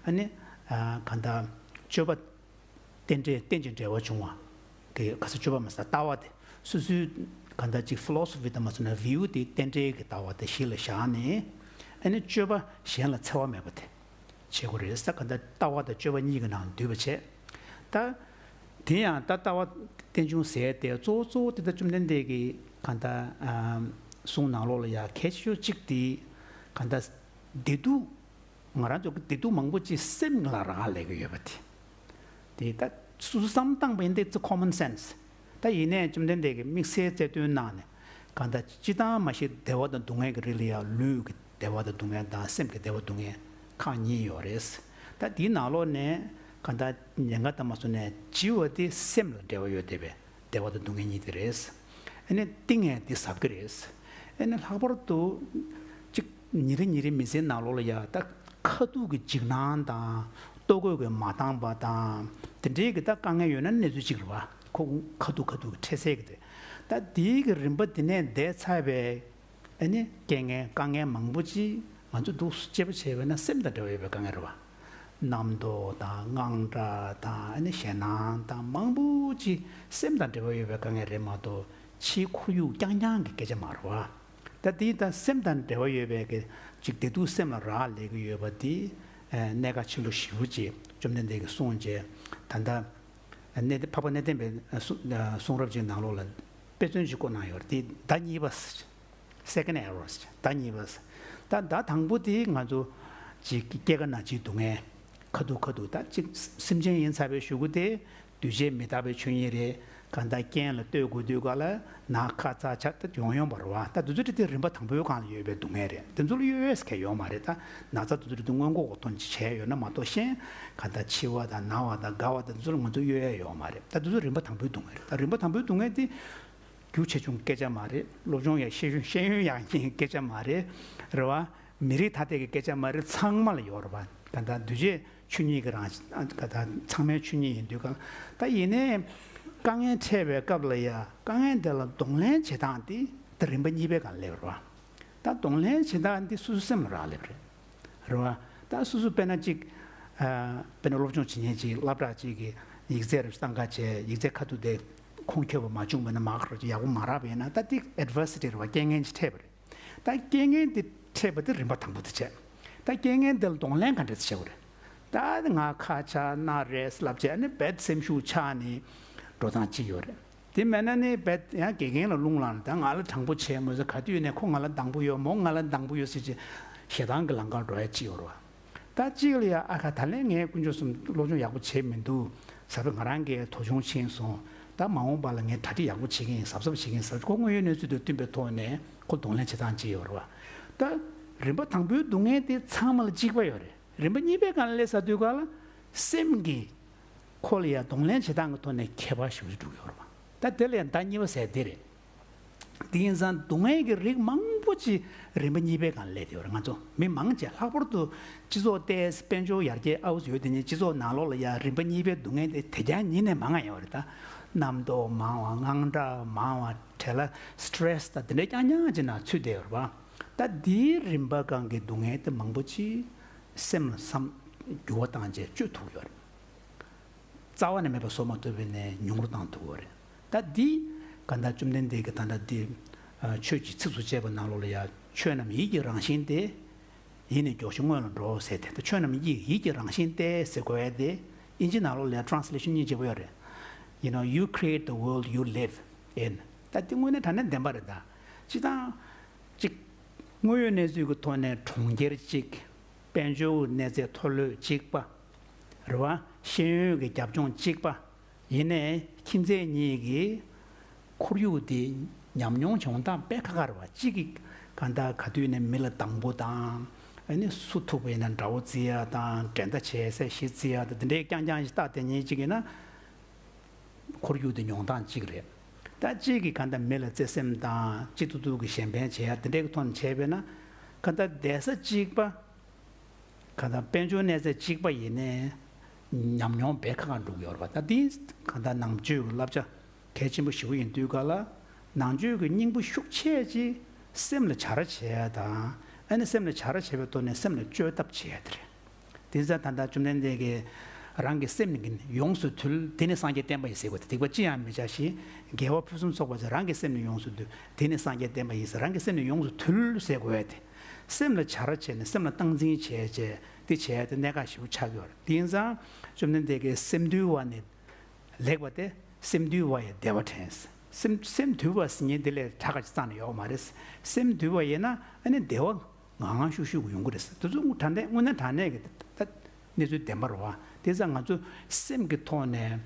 ཨ་ནི་ཨ་གང་ལྟར་སྤྱོད་པ་རྟེན་འབྲེལ་རྟེན་ཅིང་འབྲེལ་བར་འབྱུང་བ་གི་ག་ས་སྤྱོད་པ་མ་ཟད་ལྟ་བ་དེ་སོ་སོའི་གང་ལྟར་ཅིག་philosophy་དང་མ་སོང་ན་view་དེ་རྟེན་འབྲེལ་གྱི་ལྟ་བ་དེ་གཞི་ལ་བཞག་ནས་ཨ་ནི་སྤྱོད་པ་གཞན་ལ་འཚེ་བ་མེད་པ་དེ། བྱེད་དགོས་རེད་ཟེར། གང་ལྟར་ལྟ་བ་དང་སྤྱོད་པ་གཉིས་ཀྱི་ནང་འདུས་པ་བྱས། ད་དེ་ཡང་ད་ལྟ་བ་རྟེན་འབྱུང་ཟེར་ཏེ་གཙོ་བོ་གཙོ་བོ་དེ་ད་བཅོམ་ལྡན་འདས་ཀྱི་གང་ལྟར་གསུང་ནང་ལོགས་ལ་ཡ་གལ་ཆེ་ཤོས་གཅིག་དེ་གང་ལྟར་བདེ་སྡུག་ང་རང་ཚོ་གི་བདེ་སྡུག་མང་པོ་ཅིག་སེམས་ལ་རག་ལས་ཀྱི་ཡོད་པ་དེ། དེ་ད་སོ་སོ་བསམ་བཏང་པ་ཡིན་ཏེ་it's a common sense། ད་ཡིན་ནའི་བཅོམ་ལྡན་འདས་ཀྱིས་དམིགས་བསལ་རྩལ་འདོན་གནང་ནས་གང་ལྟར་སྤྱིར་བཏང་མ་གཞི་བདེ་བ་དང་སྡུག་བསྔལ་གྱི་རིགས་ལ་ཡང་ལུས་ཀྱི་བདེ་བ་དང་སྡུག་བསྔལ་དང་སེམས་ཀྱི་བདེ་བ་སྡུག་བསྔལ་ཁག་གཉིས་ཡོད་རེད། ད་དེའི་ནང་ལོགས་ནས་གང་ལྟར་ཉེན་ཁ་དང་མ་སོང་ནས་ལྕི་བ་དེ་སེམས་ལ་འབྲེལ་བ་ཡོད་བསྡད་པས་བདེ་བ་དང་སྡུག་བསྔལ་གཉིས་དེ་རེད། ཨ་ནི་གཏིང་ངེ་དེ་ཟབ་ཀྱི་རེད། ཨ་ནི་ལྷག་པར་དུ་གཅིག་ཉིན་རེ་ཉིན་རེ་མི་ཚེའི་ནང་ལོགས་ལ་ཡ་ད་ཁ་ཐུག་གི་འཇིགས་སྣང་དང་ལྟོ་གོས་ཀྱི་མ་འདང་པ་དང་དེ་འདྲའི་གི་ད་དཀའ་ངལ་ཡོད་ན་གནས་ཚུལ་གཅིག་རེད་བ། ཁོ་ཁ་ཐུག་ཁ་ཐུག་གི་འཕྲད་སའི་གི་དེ། ད་དེའི་གི་རིམ་པ་དེ་ནས་འདས་ཚར་བའི་ཨ་ནི་རྐྱེན་ངན་དཀའ་ངལ་མང་པོ་ཅིག་ང་ཚོ་འདུག་སེ་དཔྱད་པ་བྱས་པས་ན་སེམས་དང་འབྲེལ་བ་ཡོད་པའི་དཀའ་ངལ་རེད་བ། རྣམ་རྟོག་དང་དངངས་སྐྲག་དང་ཨ་ནི་ཞེད་སྣང་དང་མང་པོ་ཅིག་སེམས་དང་འབྲེལ་བ་ཡོད་པའི་དཀའ་ངལ་རེད་མ་གཏོགས་ཕྱིའི་ཁོར་ཡུག་རྐྱང་རྐྱང་གི་སྐད་ཆ་མ་རེད་བ། ད་དེ་ད་སེམས་དང་འབྲེལ་བ་ཡོད་པའི་གི་ཅིག་བདེ་སྡུག་སེམས་ལ་རག་ལས་ཀྱི་ཡོད་པ་དེ་གནད་འགག་ཆེན་པོ་ཞེ་པོ་ཅིག་བཅོམ་ལྡན་འདས་ཀྱིས་གསུངས་རྗེས་ད་ལྟ་གནས་འཕགས་པ་གནས་བརྟན་པའི་གསུང་རབ་ཅིག་ནང་ལོགས་ལ་དཔེ་མཚོན་ཅིག་བཀོད་གནང་ཡོད་རེད། དེ་ཟླ་གཉིས་པ། Second arrows། ཟླ་གཉིས་པ། ད་ཟླ་དང་པོ་དེ་ང་ཚོ་ཅིག་སྐྱེ་རྒ་ན་འཆིའི་སྡུག་བསྔལ། ཁ་ཐུག་ཁ་ཐུག་ད་ཅིག་སེམས་ཅན་ཡིན་ཚར་བའི་གཞུག་གུ་དེ་འདུས་བྱས་མི་རྟག་པའི་ཆོས་ཉིད་རེད། གང་ལྟར་རྐྱེན་ལ་ལྟོས་དགོས་དུས་ག་ལ་ན་ཁ་ཚ་ཆ་ད་ཡོང་ཡོང་བ་རེད་བ། ད་དུས་ཚོད་དེ་རིམ་པ་དང་པོའི་སྒང་ལ་ཡོད་པའི་སྡུག་བསྔལ་རེད། དེ་ཚོ་ལ་གཡོལ་ཡས་གང་ཡོད་མ་རེད། ད་ན་ཚ་དེ་ཚོ་དེ་སྔོན་འགོག་གི་དོན་བྱས་ཡོད་ན་མ་གཏོགས་གཞན་གང་ལྟར་འཆི་བ་དང་ན་བ་དང་རྒ་བ་དང་དེ་ཚོ་ལ་ང་ཚོ་གཡོལ་ཡས་ཡོད་མ་རེད། ད་དུས་ཚོད་རིམ་པ་དང་པོའི་སྡུག་བསྔལ་རེད། ད་རིམ་པ་དང་པོའི་སྡུག་བསྔལ་དེ། རྒྱུ་ཆེ་ཆུང་སྐད་ཆ་མ་རེད། སློབ་སྦྱོང་ཡག་ཤེས་ཡོན་ཤེས་ཡོན་ཡག་ཉེས་སྐད་ཆ་མ་རེད། རེད་བ། མི་རིགས་ཐ་དད་ཀྱི་སྐད་ཆ་མ་རེད། ཚང་མ་ལ་ཡོད་རེད་བ། གང་ལྟར་འདུས་བྱས་ཆོས་ཉིད་ཀྱི་རང་བཞིན་གང་ལྟར་ཚང་མའི་ཆོས་ཉིད་ཡིན་དུས་གང་ལ་ད་ཡིན་ནའི་དཀའ་ངལ་འཕྲད་པའི་སྐབས་ལ་ཡ་དཀའ་ངལ་དེ་ལ་གདོང་ལེན་བྱེད་སྟངས་དེ་ད་རིམ་པ་གཉིས་པའི་སྒང་སླེབས་རེད་བ། ད་གདོང་ལེན་བྱེད་སྟངས་འདི་སོ་སོ་སེམས་ལ་རག་སླེབས་རེད། རེད་བ། ད་སོ་སོ་དཔེར་ན་གཅིག་ཨ། དཔེར་ན་སློབ་སྦྱོང་བྱེད་མཁན་གཅིག་སློབ་གྲྭ་གཅིག་གི་ཡིག་ཚད་རེ་བཏང་ག་བྱས་ཡིག་ཚད་ཁ་ཐུག་དེ་ཁུངས་འཁྱོལ་བ་མ་བྱུང་བ་ན་མར་ཁ་རོ་ཡག་པོ་མ་རག་པ་ཡིན་ན་ད་དེ་adversity རེད་བ། རྐྱེན་ངན་ཅིག་འཕྲད་པ་རེད། ད་རྐྱེན་ངན་དེ་འཕྲད་པ་དེ་རིམ་པ་དང་པོ་དེ་བྱས། ད་རྐྱེན་ངན་དེ་ལ་གདོང་ལེན་ག་འདྲ་བྱེད་དགོས་རེད། ད་ང་ཁ་ཆག་སྣ་རལ་ལབ་བྱས་ཨ་ནི་རྦད་སེམས་ཤུགས་ཆག་ནས་འགྲོ་སྟངས་གཅིག་ཡོད་རེད། དེ་མེད་ན་ནི་རྦད་ཡང་དགེ་རྒན་ལ་རླུང་ལངས་ནས་ད་ང་ལ་དྲང་པོ་བྱས་མོད་ཟེར། ག་དུས་ནས་ཁོ་ང་ལ་སྡང་པོ་ཡོད་མོ་ང་ལ་སྡང་པོ་ཡོད་ཟེར་གྱི་ཞེ་སྡང་གི་ལམ་ཁར་འགྲོ་ཡ་གཅིག་ཡོད་རེད་བ། ད་གཅིག་ལ་ཡ་ཨ་ཁ་ད་ལན་ངས་དཀོན་མཆོག་གསུམ་སློབ་སྦྱོང་ཡག་པོ་བྱས་མི་འདུག་ཟེར་བས་ང་རང་གིས་དོ་སྦྱོང་ཕྱིན་སོང་། ད་མ་འོངས་པ་ལ་ངས་གྲ་སྒྲིག་ཡག་པོ་བྱེད་ཀྱི་ཡིན་གཟབ་གཟབ་བྱེད་ཀྱི་ཡིན་ཟེར་ཁོ་དངོས་ཡོད་གནས་ཚུལ་དང་བསྟུན་པའི་ཐོག་ནས་ཁོ་གདོང་ལེན་བྱེད་སྟངས་གཅིག་ཡོད་རེད་བ། ད་རིམ་པ་དང་པོའི་སྡུག་བསྔལ་དེ་ཚང་མ་ལ་གཅིག་པ་ཡོད་རེད། རིམ་པ་གཉིས་པའི་སྒང་ལ་སླེབས་ཚར་དུས་ག་ལ་སེམས་ཀྱི་ཁོ་ལ་ཡང་གདོང་ལེན་བྱེད་སྟངས་ཀྱི་ཐོག་ནས་ཁྱད་པར་ཞེ་པོ་ཅིག་འགྲོ་གི་ཡོད་རེད་བ། ད་དེ་ལ་ཡང་ཟླ་གཉིས་པ་ཟེར་དེ་རེད། དེ་ཡིན་ཙང་སྡུག་བསྔལ་གྱི་རིགས་མང་པོ་ཅིག་རིམ་པ་གཉིས་པའི་སྒང་ལ་སླེབས་ཡོད་རེད། ང་ཚོ་མི་མང་ཆེ་ལྷག་པར་དུ་སྤྱི་ཚོགས་ཏོག་ཙམ་དཔལ་འབྱོར་ཡར་རྒྱས་ཨའུ་ཙི་ཡོད་དེ་ཉིད་སྤྱི་ཚོགས་ནང་ལོགས་ལ་ཡང་རིམ་པ་གཉིས་པའི་སྡུག་བསྔལ་དེ་དེ་རྐྱང་ཉིད་ནས་མང་ང་ཡོད་རེད། ད་རྣམ་རྟོག་མང་བ་དངངས་སྐྲག་མང་བ་བྲེལ་བ་stress ད་དེ་འདྲའི་རྐྱང་རྐྱང་ཅིག་ནང་ཚུད་བསྡད་ཡོད་རེད་བ། ད་དེའི་རིམ་པ་སྒང་གི་སྡུག་བསྔལ་དེ་མང་པོ་ཅིག་སེམས་ལ་བསམ་འགྱུར་བ་བཏང་རྗེས་བཅོས་ཐུབ་ཡོད་རེད། རྩ་བ་ནས་མེད་པ་བཟོ་མ་ཐུབ་པས་ནས་ཉུང་རུ་བཏང་ཐུབ་ཀྱི་རེད། ད་འདི་ག་འདྲ་བཅོམ་ལྡན་འདས་ཀྱིས་ད་ལྟ་འདི་ཆོས་ཀྱི་ཚིགས་སུ་བཅད་པ་ནང་ལོགས་ལ་ཡང་ཆོས་རྣམས་ཡིད་ཀྱི་རང་བཞིན་ཏེ། ཡིད་ནི་མགྱོགས་ཤིང་སྔོན་ལ་འགྲོ་ཟེར་ཏེ། ད་ཆོས་རྣམས་ཡིད་ཡིད་ཀྱི་རང་བཞིན་ཏེ་ཟེར་དགོས་ཡ་དེ་ཨིན་ཇི་ནང་ལོགས་ལ་ཡང་translation གཉིས་བྱེད་པ་ཡོད་རེད། You know, you create the world you live in. ད་འདི་དངོས་གནས་དྲང་གནས་བདེན་པ་རེད་ད། སྤྱིར་བཏང་གཅིག་དངོས་ཡོད་གནས་ཚུལ་གྱི་ཐོག་ནས་གྲོང་ཁྱེར་གཅིག་དཔལ་འབྱོར་གནས་ཚད་མཐོ་ལོས་གཅིག་པ། རེད་བ། ཤེས་ཡོན་གྱི་རྒྱབ་ལྗོངས་གཅིག་པ། ཡིན་ནའི་ཁྱིམ་མཚེས་གཉིས་ཀྱི་ཁོར་ཡུག་དེ་ཉམས་མྱོང་ཡོང་སྟངས་དཔེ་ཁག་ཁག་རེད་བ། གཅིག་གིས་གང་ལྟར་ག་དུས་ནས་མི་ལ་སྡང་པོ་དང་། ཨ་ནི་སུ་ཐུག་པ་ཡིན་ན་དགྲ་བོ་བརྩི་ཡ་དང་འགྲན་ཟླ་བྱེད་སའི་གཞི་བརྩི་ཡ་དང་དེ་འདྲའི་རྐྱང་རྐྱང་ཞིག་བལྟས་དེ་ཉིད་གཅིག་ཡིན་ན། ཁོར་ཡུག་དེ་མྱོང་སྟངས་གཅིག་རེད། ད་གཅིག་གིས་གང་ལྟར་མི་ལ་བརྩེ་སེམས་དང་གཅིག་ཏུ་ཏུ་གི་གཞན་ཕན་བྱེད་ཡ་དེ་འདྲའི་གི་ཐོག་ནས་བྱས་པས་ན། གང་ལྟར་བསྡད་ས་གཅིག་པ། གང་ལྟར་དཔལ་འབྱོར་གནས་ཚད་གཅིག་པ་ཡིན་ནའི་ཉམས་མྱོང་དཔེ་ཁག་ཁག་འགྲོ་གི་ཡོད་རེད་བ། ད་འདི་གང་ལྟར་ནང་ཆོས་ཀྱི་བསླབ་བྱ་གལ་ཆེན་པོ་ཞེ་པོ་ཡིན་དུས་ག་ལ། ནང་ཆོས་ཀྱི་སྙིང་པོ་ཤུགས་ཆེ་ཅིག་སེམས་ལ་བྱ་ར་བྱེད་ཡ་དང་། ཨ་ནི་སེམས་ལ་བྱ་ར་བྱེད་པའི་ཐོག་ནས་སེམས་ལ་བཅོས་ཐབས་བྱེད་ཡ་དེ་རེད། དེ་ཙང་ད་ལྟ་བཅོམ་ལྡན་འདས་ཀྱིས་རང་གི་སེམས་ནི་ཡོངས་སུ་ཐུལ། དེ་ནི་སངས་རྒྱས་བསྟན་པ་ཡིན་ཟེར་བ་དེ། སྡིག་པ་ཅི་ཡང་མི་བྱ་ཞིང་། དགེ་བ་ཕུན་སུམ་ཚོགས་པར་བྱ། རང་གི་སེམས་ནི་ཡོངས་སུ་ཐུལ། དེ་ནི་སངས་རྒྱས་བསྟན་པ་ཡིན་ཟེར། རང་གི་སེམས་ནི་ཡོངས་སུ་ཐུལ་ཟེར་དགོས་ཡ་དེ། སེམས་ལ་བྱ་ར་བྱས་ནས་སེམས་ལ་སྟངས་འཛིན་བྱས་བྱས་དེ་བྱས་ཏེ་གནད་འགག་ཞེ་པོ་ཆགས་ཀྱི་ཡོད་རེད། དེ་ཡིན་ཙང་བཅོམ་ལྡན་འདས་ཀྱིས་སེམས་དུལ་བ་ནི་ལེགས་པ་སྟེ། སེམས་དུལ་བ་ཡིས་བདེ་བ་དྲན། སེམས་སེམས་དུལ་བ་ཟེར་མཁན་དེ་ལས་དྲག་ག་ཅིག་རྩ་ནས་ཡོད་མ་རེད། སེམས་དུལ་བ་ཡིན་ན་ཨ་ནི་བདེ་བ་ངང་ངང་ཤུགས་ཤུགས་ཡོང་གི་རེད། དེ་ཚོ་དྲང་གནས་དངོས་གནས་དྲང་གནས་ཀྱི་ད་གནས་ཚུལ་བདེན་པ་རེད་བ། དེ་ཙང་ང་ཚོ་སེམས་ཀྱི་ཐོག་ནས་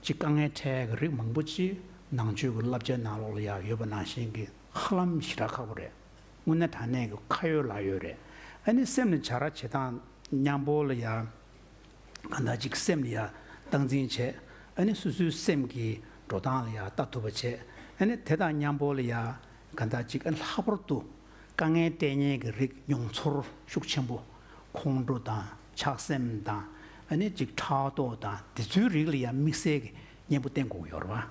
ཅིག་དཀའ་ངལ་འཕྲད་ཀྱི་རིགས་མང་པོ་ཅིག་ནང་ཆོས་ཀྱི་བསླབ་བྱའི་ནང་ལོགས་ལ་ཡང་ཡོད་པ་ནང་བཞིན་གྱི་ཧ་ལམ་ཞེ་དྲག་ཁག་པོ་རེད། དངོས་གནས་དྲང་གནས་ཀྱི་ཁ་ཡོད་ལག་ཡོད་རེད། ཨ་ནི་སེམས་ལ་བྱ་ར་བྱེད་སྟངས་མཉམ་པོ་ལ་ཡང་གང་ལྟར་ཅིག་སེམས་ལ་ཡང་སྟངས་འཛིན་བྱས། ཨ་ནི་སོ་སོའི་སེམས་ཀྱི་འགྲོ་སྟངས་ལ་ཡང་ལྟ་ཐུབ་པ་བྱས། ཨ་ནི་དེ་དང་མཉམ་པོ་ལ་ཡང་གང་ལྟར་ཅིག་ཨ་ནི་ལྷག་པར་དུ་དཀའ་ངལ་སྤྲད་མཁན་གྱི་རིགས་མྱོང་ཚོར་ཤུགས་ཆེན་པོ། ཁོང་ཁྲོ་དང་ཆགས་སེམས་དང་། ཨ་ནི་ཅིག་ཕྲག་དོག་དང་དེ་ཚོའི་རིགས་ལ་ཡང་དམིགས་བསལ་གྱི་གཉེན་པོ་བསྟེན་དགོས་ཀྱི་ཡོད་རེད་བ།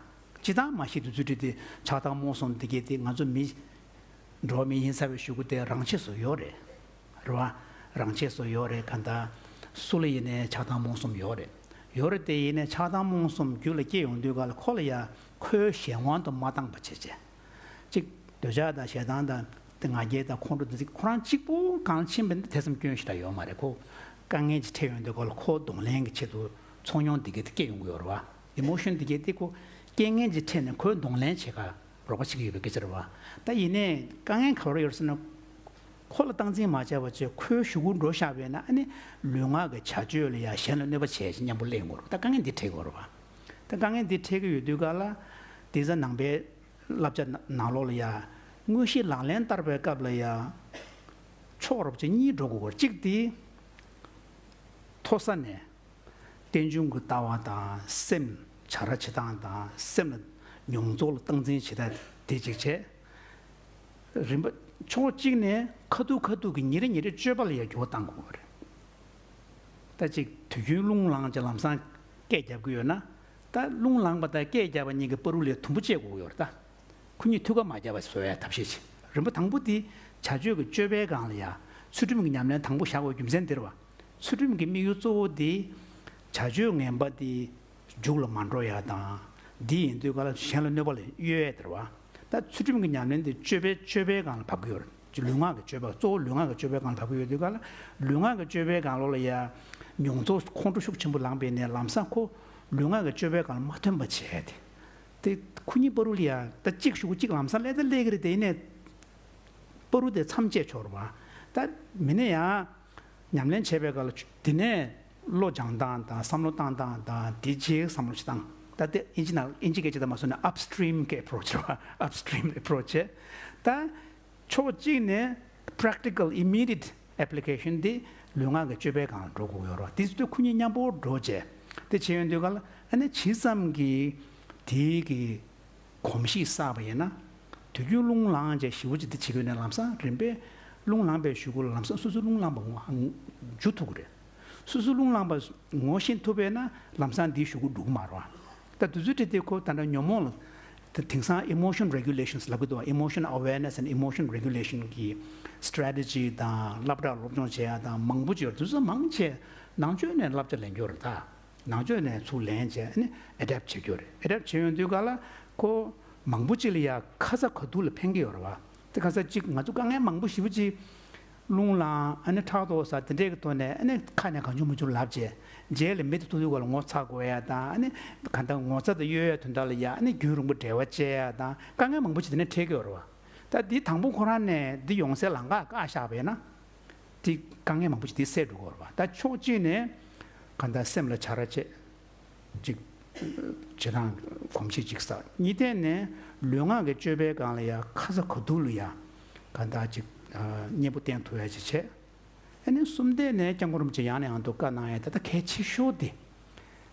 སྤྱིར་བཏང་མ་གཞི་དེ་ཚོའི་རིགས་དེ་ཆགས་སྡང་རྨོངས་གསུམ་དེ་གས་དེ་ང་ཚོ་མི་འགྲོ་བ་མི་ཡིན་ཚར་བའི་གཞུག་གུ་དེ་རང་ཆས་སུ་ཡོད་རེད། རེད་བ། རང་ཆས་སུ་ཡོད་རེད། གང་ལྟར་ སུ་ལ་ཡིན་ནའི་ཆགས་སྡང་རྨོངས་གསུམ་ཡོད་རེད། ཡོད་རེད་དེ་ཡིན་ནའི་ཆགས་སྡང་རྨོངས་གསུམ་རྒྱུད་ལ་སྐྱེ་ཡོང་དུས་ག་ལ་ཁོ་ལ་ཡ་ཁོའི་གཞན་དབང་དུ་མ་བཏང་པ་བྱས་བྱས། གཅིག་འདོད་ཆགས་དང་ཞེ་སྡང་དང་དེ་ང་རྒྱལ་དང་ཁོང་ཁྲོ་དེ་ཚོ་ཁོ་རང་གཅིག་པུ་གང་ཕྱིན་པ་འདི་ཐེ་ཚོམ་སྐྱོན་ཞིག་ད་ཡོད་མ་རེད་ཁོ། དཀའ་ངལ་ཅིག་འཕྲད་ཡོང་དུས་ག་ལ་ཁོ་གདོང་ལེན་གྱི་ཆེད་དུ་ཚོར་མྱོང་འདི་གས་དེ་སྐྱེ་ཡོང་གི་ཡོད་རེད་བ། ཨི་མོ་ཤོན་འདི་གས་དེ་ཁོ་རྐྱེན་ངན་ཅིག་འཕྲད་ནས་ཁོའི་གདོང་ལེན་བྱེད་ག་རོགས་པ་བྱེད་ཀྱི་ཡོད་པའི་སྐད་ཆ་རེད་བ། ད་ཡིན་ནའི་དཀའ་ངལ་ག་བར་ཡོད་ཟེར་ན། ཁོ་ལ་སྟངས་འཛིན་མ་བྱས་པ་བྱས་ཁོའི་གཞུག་གུ་འགྲོ་བཞག་པས་ན་ཨ་ནི་ལུས་ངག་གི་བྱ་སྤྱོད་ལ་ཡ་གཞན་ལ་གནོད་པ་བྱས་ཤིང་མཉམ་པོ་སླེབས་ཡོང་གི་རེད། ད་དཀའ་ངལ་འདི་འཕྲད་ཀྱི་ཡོད་རེད་བ། ད་དཀའ་ངལ་འདི་འཕྲད་ཀྱི་ཡོད་དུས་ག་ལ་དེ་ཚ་ནང་པའི་བསླབ་བྱ་ནང་ལོགས་ལ་ཡ་དངོས་གཞི་ལག་ལེན་བསྟར་བའི་སྐབས་ལ་ཡ་ཕྱོགས་རོབ་ཅིག་གཉིས་འགྲོ་དགོས་གོ། གཅིག་དེ་མཐོ་ས་ནས་རྟེན་འབྱུང་གི་ལྟ་བ་དང་སེམས་བྱ་ར་བྱེད་སྟངས་དང་སེམས་ལ་མྱོང་ཚོར་ལ་སྟངས་འཛིན་བྱེད་སྟངས་དེ་གཅིག་བྱས། རིམ་པ་ཕྱོགས་གཅིག་ནས་ཁ་ཐུག་ཁ་ཐུག་གི་ཉིན་རེ་ཉིན་རེ་སྤྱོད་པ་ལ་ཡང་འགྱུར་བ་གཏང་དགོས་པ་རེད། ད་ཅིག་དུས་རྒྱུན་རླུང་ལངས་ཀྱི་ལམ་སང་སྐད་རྒྱབ་ཀྱི་ཡོད་ན། ད་རླུང་ལངས་པ་དང་སྐད་རྒྱབ་པ་གཉིས་ཀྱི་བར་དུ་ལ་དུམ་བུ་བཅད་དགོས་ཀྱི་ཡོད་རེད་ད། ཁོ་གཉིས་ཐུག་ག་མ་རྒྱབ་པ་བཟོ་ཡ་ཐབས་ཤེས་བྱེད། རིམ་པ་དང་པོ་དེ་བྱ་སྤྱོད་ཀྱི་སྤྱོད་པའི་སྒང་ལ་ཡ་ཚུལ་ཁྲིམས་ཀྱི་ཉམས་ལེན་དང་པོ་བཞག་དགོས་རྒྱུ་མཚན་དེ་རེད་བ། ཚུལ་ཁྲིམས་ཀྱི་དམིགས་ཡུལ་གཙོ་བོ་དེ་བྱ་སྤྱོད་ངན་པ་དེ་མཇུག་ལ་མ་འགྲོ་ཡ་དང་། འདི་ཡིན་དུས་ག་ལ་གཞན་ལ་གནོད་པ་ལ་གཡོལ་ཡ་དེ་རེད་བ། ད་ཚུལ་ཁྲིམས་ཀྱི་ཉམས་ལེན་དེ་སྤྱོད་པའི་སྤྱོད་པའི་སྒང་ལ་བབས་ཀྱི་ཡོད་རེད། ཅིག་ལུས་ངག་གི་སྤྱོད་པ་གཙོ་བོ་ལུས་ངག་གི་སྤྱོད་པའི་སྒང་ལ་བབས་ཀྱི་ཡོད་དུས་ག་ལ་ལུས་ངག་གི་སྤྱོད་པའི་སྒང་ལོགས་ལ་ཡ་མྱོང་ཚོར་ཁོང་ཁྲོ་ཤུགས་ཆེན་པོ་ལངས་པས་ནས་ལམ་སང་ཁོ་ལུས་ངག་གི་སྤྱོད་པའི་སྒང་ལ་མ་ཐོན་པ་བྱས་ཏེ། དེ་ཁོ་གཉིས་བར་དུ་ལ་ཡ་ད་གཅིག་གཞུག་གུ་གཅིག་ལམ་སང་སླེབས་ད་སླེབས་ཀྱི་རེད་དེ་ཡིན་ནའི། བར་དུ་དེ་མཚམས་བཅད་ཆོག་རེད་བ། ད་མི་ནས་ཡང་ཉམས་ལེན་བྱས་པའི་སྐབས་ལ་དེ་ནས་བློ་སྦྱང་སྟངས་དང་བསམ་བློ་བཏང་སྟངས་དང་དེ་རྗེས་བསམ་བློ་ཞིག་བཏང་། ད་དེ་ཨིན་ཇི་ནང་ཨིན་ཇི་སྐད་ཆ་དང་མ་སོང་ནས་upstream་གི་approach་རེད་བ། Upstream approach་བྱས། ད་ཕྱོགས་གཅིག་ནས་practical immediate application་དེ་ལུས་ངག་གི་སྤྱོད་པའི་སྒང་ལ་འགྲོ་དགོས་ཡོད་རེད་བ། དེ་ཚོ་ཁོ་གཉིས་མཉམ་པོ་འགྲོ་བྱས། དེ་བྱས་ཡོང་དུས་ག་ལ་ཨ་ནི་ཇི་ཙམ་གྱིས་དེའི་གི་གོམས་གཤིས་བསགས་པ་ཡིན་ན། དུས་རྒྱུན་རླུང་ལངས་བྱས་ཞེ་པོ་ཅིག་འདི་བྱེད་དགོས་ནས་ལམ་སང་རིམ་པས་རླུང་ལངས་པའི་གཞུག་གུ་ལ་ལམ་སང་སོ་སོ་རླུང་ལངས་པ་ངོ་འཇུ་ཐུབ་ཀྱི་རེད། སོ་སོ་རླུང་ལངས་པ་ངོ་ཤེས་ཐུབ་པས་ན་ལམ་སང་འདིའི་གཞུག་གུ་འགྲོ་གི་མ་རེད་བ། ད་དུས་ཚོད་དེ་དེ་ཁོ་ད་ལྟ་ཉོན་མོངས་ལ་དེ་དེང་སང་emotion regulations་ལབ་ཀྱི་འདུག་བ། Emotion awareness and emotion regulation་གི་strategy་དང་སློབ་གྲྭ་སློབ་སྦྱོང་བྱེད་ཡ་དང་མང་པོ་ཅིག་ཡོད་རེད། དུས་ཚོད་མང་ཆེ་ནང་ཆོས་ནས་བསླབ་བྱ་ལེན་རྒྱུ་རེད་ད། ནང་ཆོས་ནས་ཚུར་ལེན་བྱས་ནས་adapt་བྱེད་རྒྱུ་རེད། adapt་བྱེད་ཡོང་དུས་ག་ལ་ཁོ་མང་པོ་ཅིག་ལ་ཡ་ཁ་ཚ་ག་སྡུག་ལ་ཕན་གྱི་ཡོད་རེད་བ། དེ་ཁ་ཚ་གཅིག་ང་ཚོ་དཀའ་ངལ་མང་པོ་ཞེ་པོ་ཅིག་རླུང་ལངས་ཨ་ནི་ཕྲག་དོག་ཟ་དེ་འདྲས་ཀྱི་ཐོག་ནས་ཨ་ནི་ཁ་ནས་གང་བྱུང་མང་བྱུང་ལབ་བྱས་རྗེས་ལ་མི་དེ་ཐུག་དུས་ག་ལ་ངོ་ཚ་དགོས་ཡ་དང་ཨ་ནི་ག་ད་ངོ་ཚ་དང་གཡོལ་ཡ་དོན་དག་ལ་ཡ་ཨ་ནི་རྒྱུན་རིང་པོ་འབྲེལ་བ་བཅད་ཡ་དང་དཀའ་ངལ་མང་པོ་ཅིག་དེ་ནས་འཕྲད་ཀྱི་ཡོད་རེད་བ། ད་འདི་དང་པོ་ཁོ་རང་ནས་འདི་ཡོང་སའི་ལམ་ཁ་བཀག་བཞག་པ་ཡིན་ན། དེ་དཀའ་ངལ་མང་པོ་ཞིག་དེ་སེལ་འགྲོ་གི་རེད་བ། ད་ཕྱོགས་གཅིག་ནས་གང་ལྟར་སེམས་ལ་བྱ་ར་བྱེད་ཅིག་བྱེད་སྟངས་གོམས་གཤིས་ཅིག་བསགས། གཉིས་ཐད་ནས་ལུས་ངག་གི་སྤྱོད་པའི་སྒང་ལ་ཡ་ཁ་ཚ་ག་སྡུག་ལ་ཡ་གང་ལྟར་ཅིག་ཨ་མཉེས་པོ་བསྟེན་ཐུབ་ཡ་ཅིག་བྱེད། ཨ་ནི་གསུམ་ཐད་ནས་སྐྱབས་མགོན་རིན་པོ་ཆེ་ཡང་ནས་ཡང་དུ་བཀའ་གནང་ཡ་ད་ལྟ་གལ་ཆེ་ཤོས་དེ་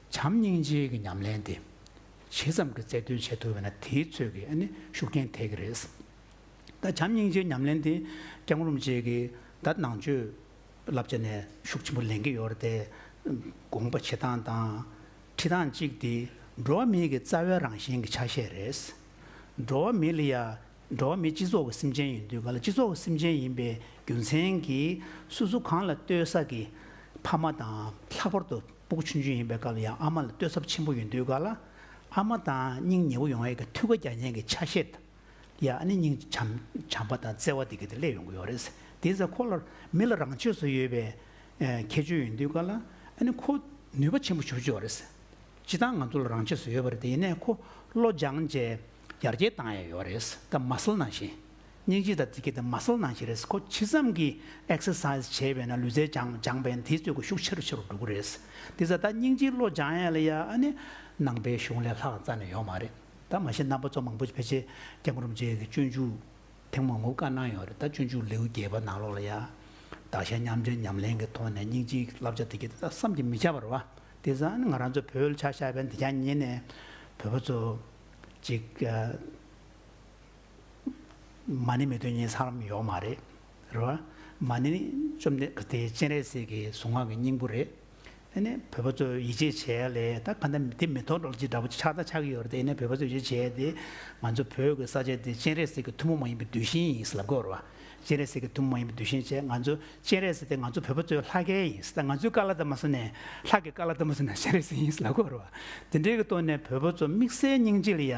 བྱམས་སྙིང་རྗེ་གི་ཉམས་ལེན་དེ་ཇི་ཙམ་གྱི་རྩལ་འདོན་བྱེད་ཐུབ་པ་ན་དེའི་ཚོད་ཀྱི་ཨ་ནི་ཤུགས་རྐྱེན་ཐེབས་ཀྱི་རེད། ད་བྱམས་སྙིང་རྗེའི་ཉམས་ལེན་དེ་སྐྱབས་མགོན་རིན་པོ་ཆེ་གིས་ད་ནང་ཆོས་བསླབ་བྱ་ནས་ཤུགས་ཆེན་པོ་ལེན་གྱི་ཡོད་རེད་དེ། དགོངས་པ་བཞེས་སྟངས་དང་ཁྲིད་སྟངས་གཅིག་དེ་འགྲོ་བ་མིའི་གི་རྩ་བའི་རང་བཞིན་གྱི་ཆ་ཤས་རེད། འགྲོ་བ་མི་ལ་ཡ་འགྲོ་བ་མི་སྤྱི་ཚོགས་ཀྱི་སེམས་ཅན་ཡིན་དུས་ག་ལ་སྤྱི་ཚོགས་ཀྱི་སེམས་ཅན་ཡིན་པའི་རྒྱུ་མཚན་གྱིས་སོ་སོ་གང་ལ་ལྟོས་ས་གི་ཕ་མ་དང་ལྷག་པར་དུ་སྤུ་གུ་ཆུང་ཆུང་ཡིན་པའི་སྐབས་ལ་ཡང་ཨ་མ་ལ་ལྟོས་ས་ཆེན་པོ་ཡིན་དུས་ག་ལ་ཨ་མ་དང་སྙིང་ཉེ་པོ་ཡོང་ཡས་ཀྱི་ཐུགས་ཀ་རྒྱག་མཁན་གྱི་ཆ་ཤས། ཡ་ཨ་ནི་སྙིང་བྱམས་བྱམས་པ་དང་བརྩེ་བ་དེ་ག་དེ་སླེབས་ཡོང་གི་ཡོད་རེད། དེ་ཚེ་ཁོ་ལ་མི་ལ་རང་ཆས་སུ་ཡོད་པའི་ཨ་ཁྱད་ཆོས་ཡོད་དུས་ག་ལ་ཨ་ནི་ཁོ་ནུས་པ་ཆེན་པོ་ཞེ་པོ་ཅིག་ཡོད་རེད། སྤྱིར་བཏང་ང་ཚོ་ལ་རང་ཆས་སུ་ཡོད་པ་རེད་དེ་ཡིན་ནའི་ཁོ་བློ་སྦྱངས་བྱས་ཡར་རྒྱས་བཏང་ཡ་ཡོད་རེད། ད་མ་སལ་ནང་བཞིན། སྙིང་རྗེ་དང་དེ་ག་དེ་མ་སལ་ནང་བཞིན་རེད། ཁོ་ཇི་ཙམ་གྱིས་ཨེག་སར་སའི་ཛི་བྱས་པས་ན་ལུས་རྩལ་སྦྱངས་སྦྱངས་པས་ན་དེའི་ཚོད་ཀྱི་ཤུགས་ཆེ་རུ་ཆེ་རུ་འགྲོ་གི་རེད། དེ་ཚེ་ད་སྙིང་རྗེའི་བློ་སྦྱང་ཡ་ལ་ཡ་ཨ་ནི་ནང་པའི་གཞུང་ལས་ལྷག་རྩ་ནས་ཡོད་མ་རེད། ད་མ་གཞི་རྣམ་པ་ཚོ་མང་པོ་ཕལ་ཆེར་སྐྱབས་མགོན་རིན་པོ་ཆེ་གི་སྤྱོད་འཇུག་ཐེངས་མང་པོ་བཀའ་གནང་ཡོད་རེད། ད་སྤྱོད་འཇུག་ལེའུ་བརྒྱད་པ་ནང་ལོགས་ལ་ཡ། བདག་གཞན་མཉམ་བརྗེའི་ཉམས་ལེན་གྱི་ཐོག་ནས་སྙིང་རྗེའི་བསླབ་བྱ་དེ་གས་ད་བསམ་གྱིས་མི་ཁྱབ་པ་རེད་བ། དེ་ཙང་ང་རང་ཚོ་བོད་ལ་ཆ་བཞག་པའི་འདི་རྒྱ་ཉིན་ནས་བོད་པ་ཚོ་ཅིག་མ་ཎི་མི་འདོན་མཁན་ས་ལམ་ཡོད་མ་རེད། རེད་བ། མ་ཎི་ནི་བཅོམ་ལྡན་དེ་སྤྱན་རས་གཟིགས་ཀྱི་གཟུངས་སྔགས་ཀྱི་སྙིང་པོ་རེད། ཨ་ནི་བོད་པ་ཚོས་ཡིད་ཆེས་བྱས་ལས་ད་ག་འདྲ་དེ་མི་ཐོག་འགྲོ་ཅིག་འདྲ་པོ་ཆགས་ད་ཆགས་ཀྱི་ཡོད་རེད་དེ། ཨ་ནི་བོད་པ་ཚོས་ཡིད་ཆེས་བྱས་ཏེ་ང་ཚོ་བོད་ཀྱི་ས་ཆ་དེ་སྤྱན་རས་གཟིགས་ཀྱི་ཐུན་མོང་མ་ཡིན་པའི་གདུལ་ཞིང་ཡིན་ཟེར་ལབ་ཀྱི་ཡོད་རེད་ སྤྱན་རས་གཟིགས་ཀྱི་ཐུན་མོང་མ་ཡིན་པའི་གདུལ་ཞིང་བྱས། ང་ཚོ་སྤྱན་རས་གཟིགས་དེ་ང་ཚོ་བོད་པ་ཚོའི་ལྷ་སྐལ་ཡིན་ཟེར། ད་ང་ཚོའི་བཀའ་སློབ་དང་མ་སོང་ནས་ལྷ་གི་བཀའ་སློབ་དང་མ་སོང་ནས་སྤྱན་རས་གཟིགས་ཡིན་ཟེར་ལབ་དགོས་རེད་བ། དེ་འདྲའི་གི་ཐོག་ནས་བོད་པ་ཚོ་དམིགས་བསལ་སྙིང་རྗེ་ལ་ཡ་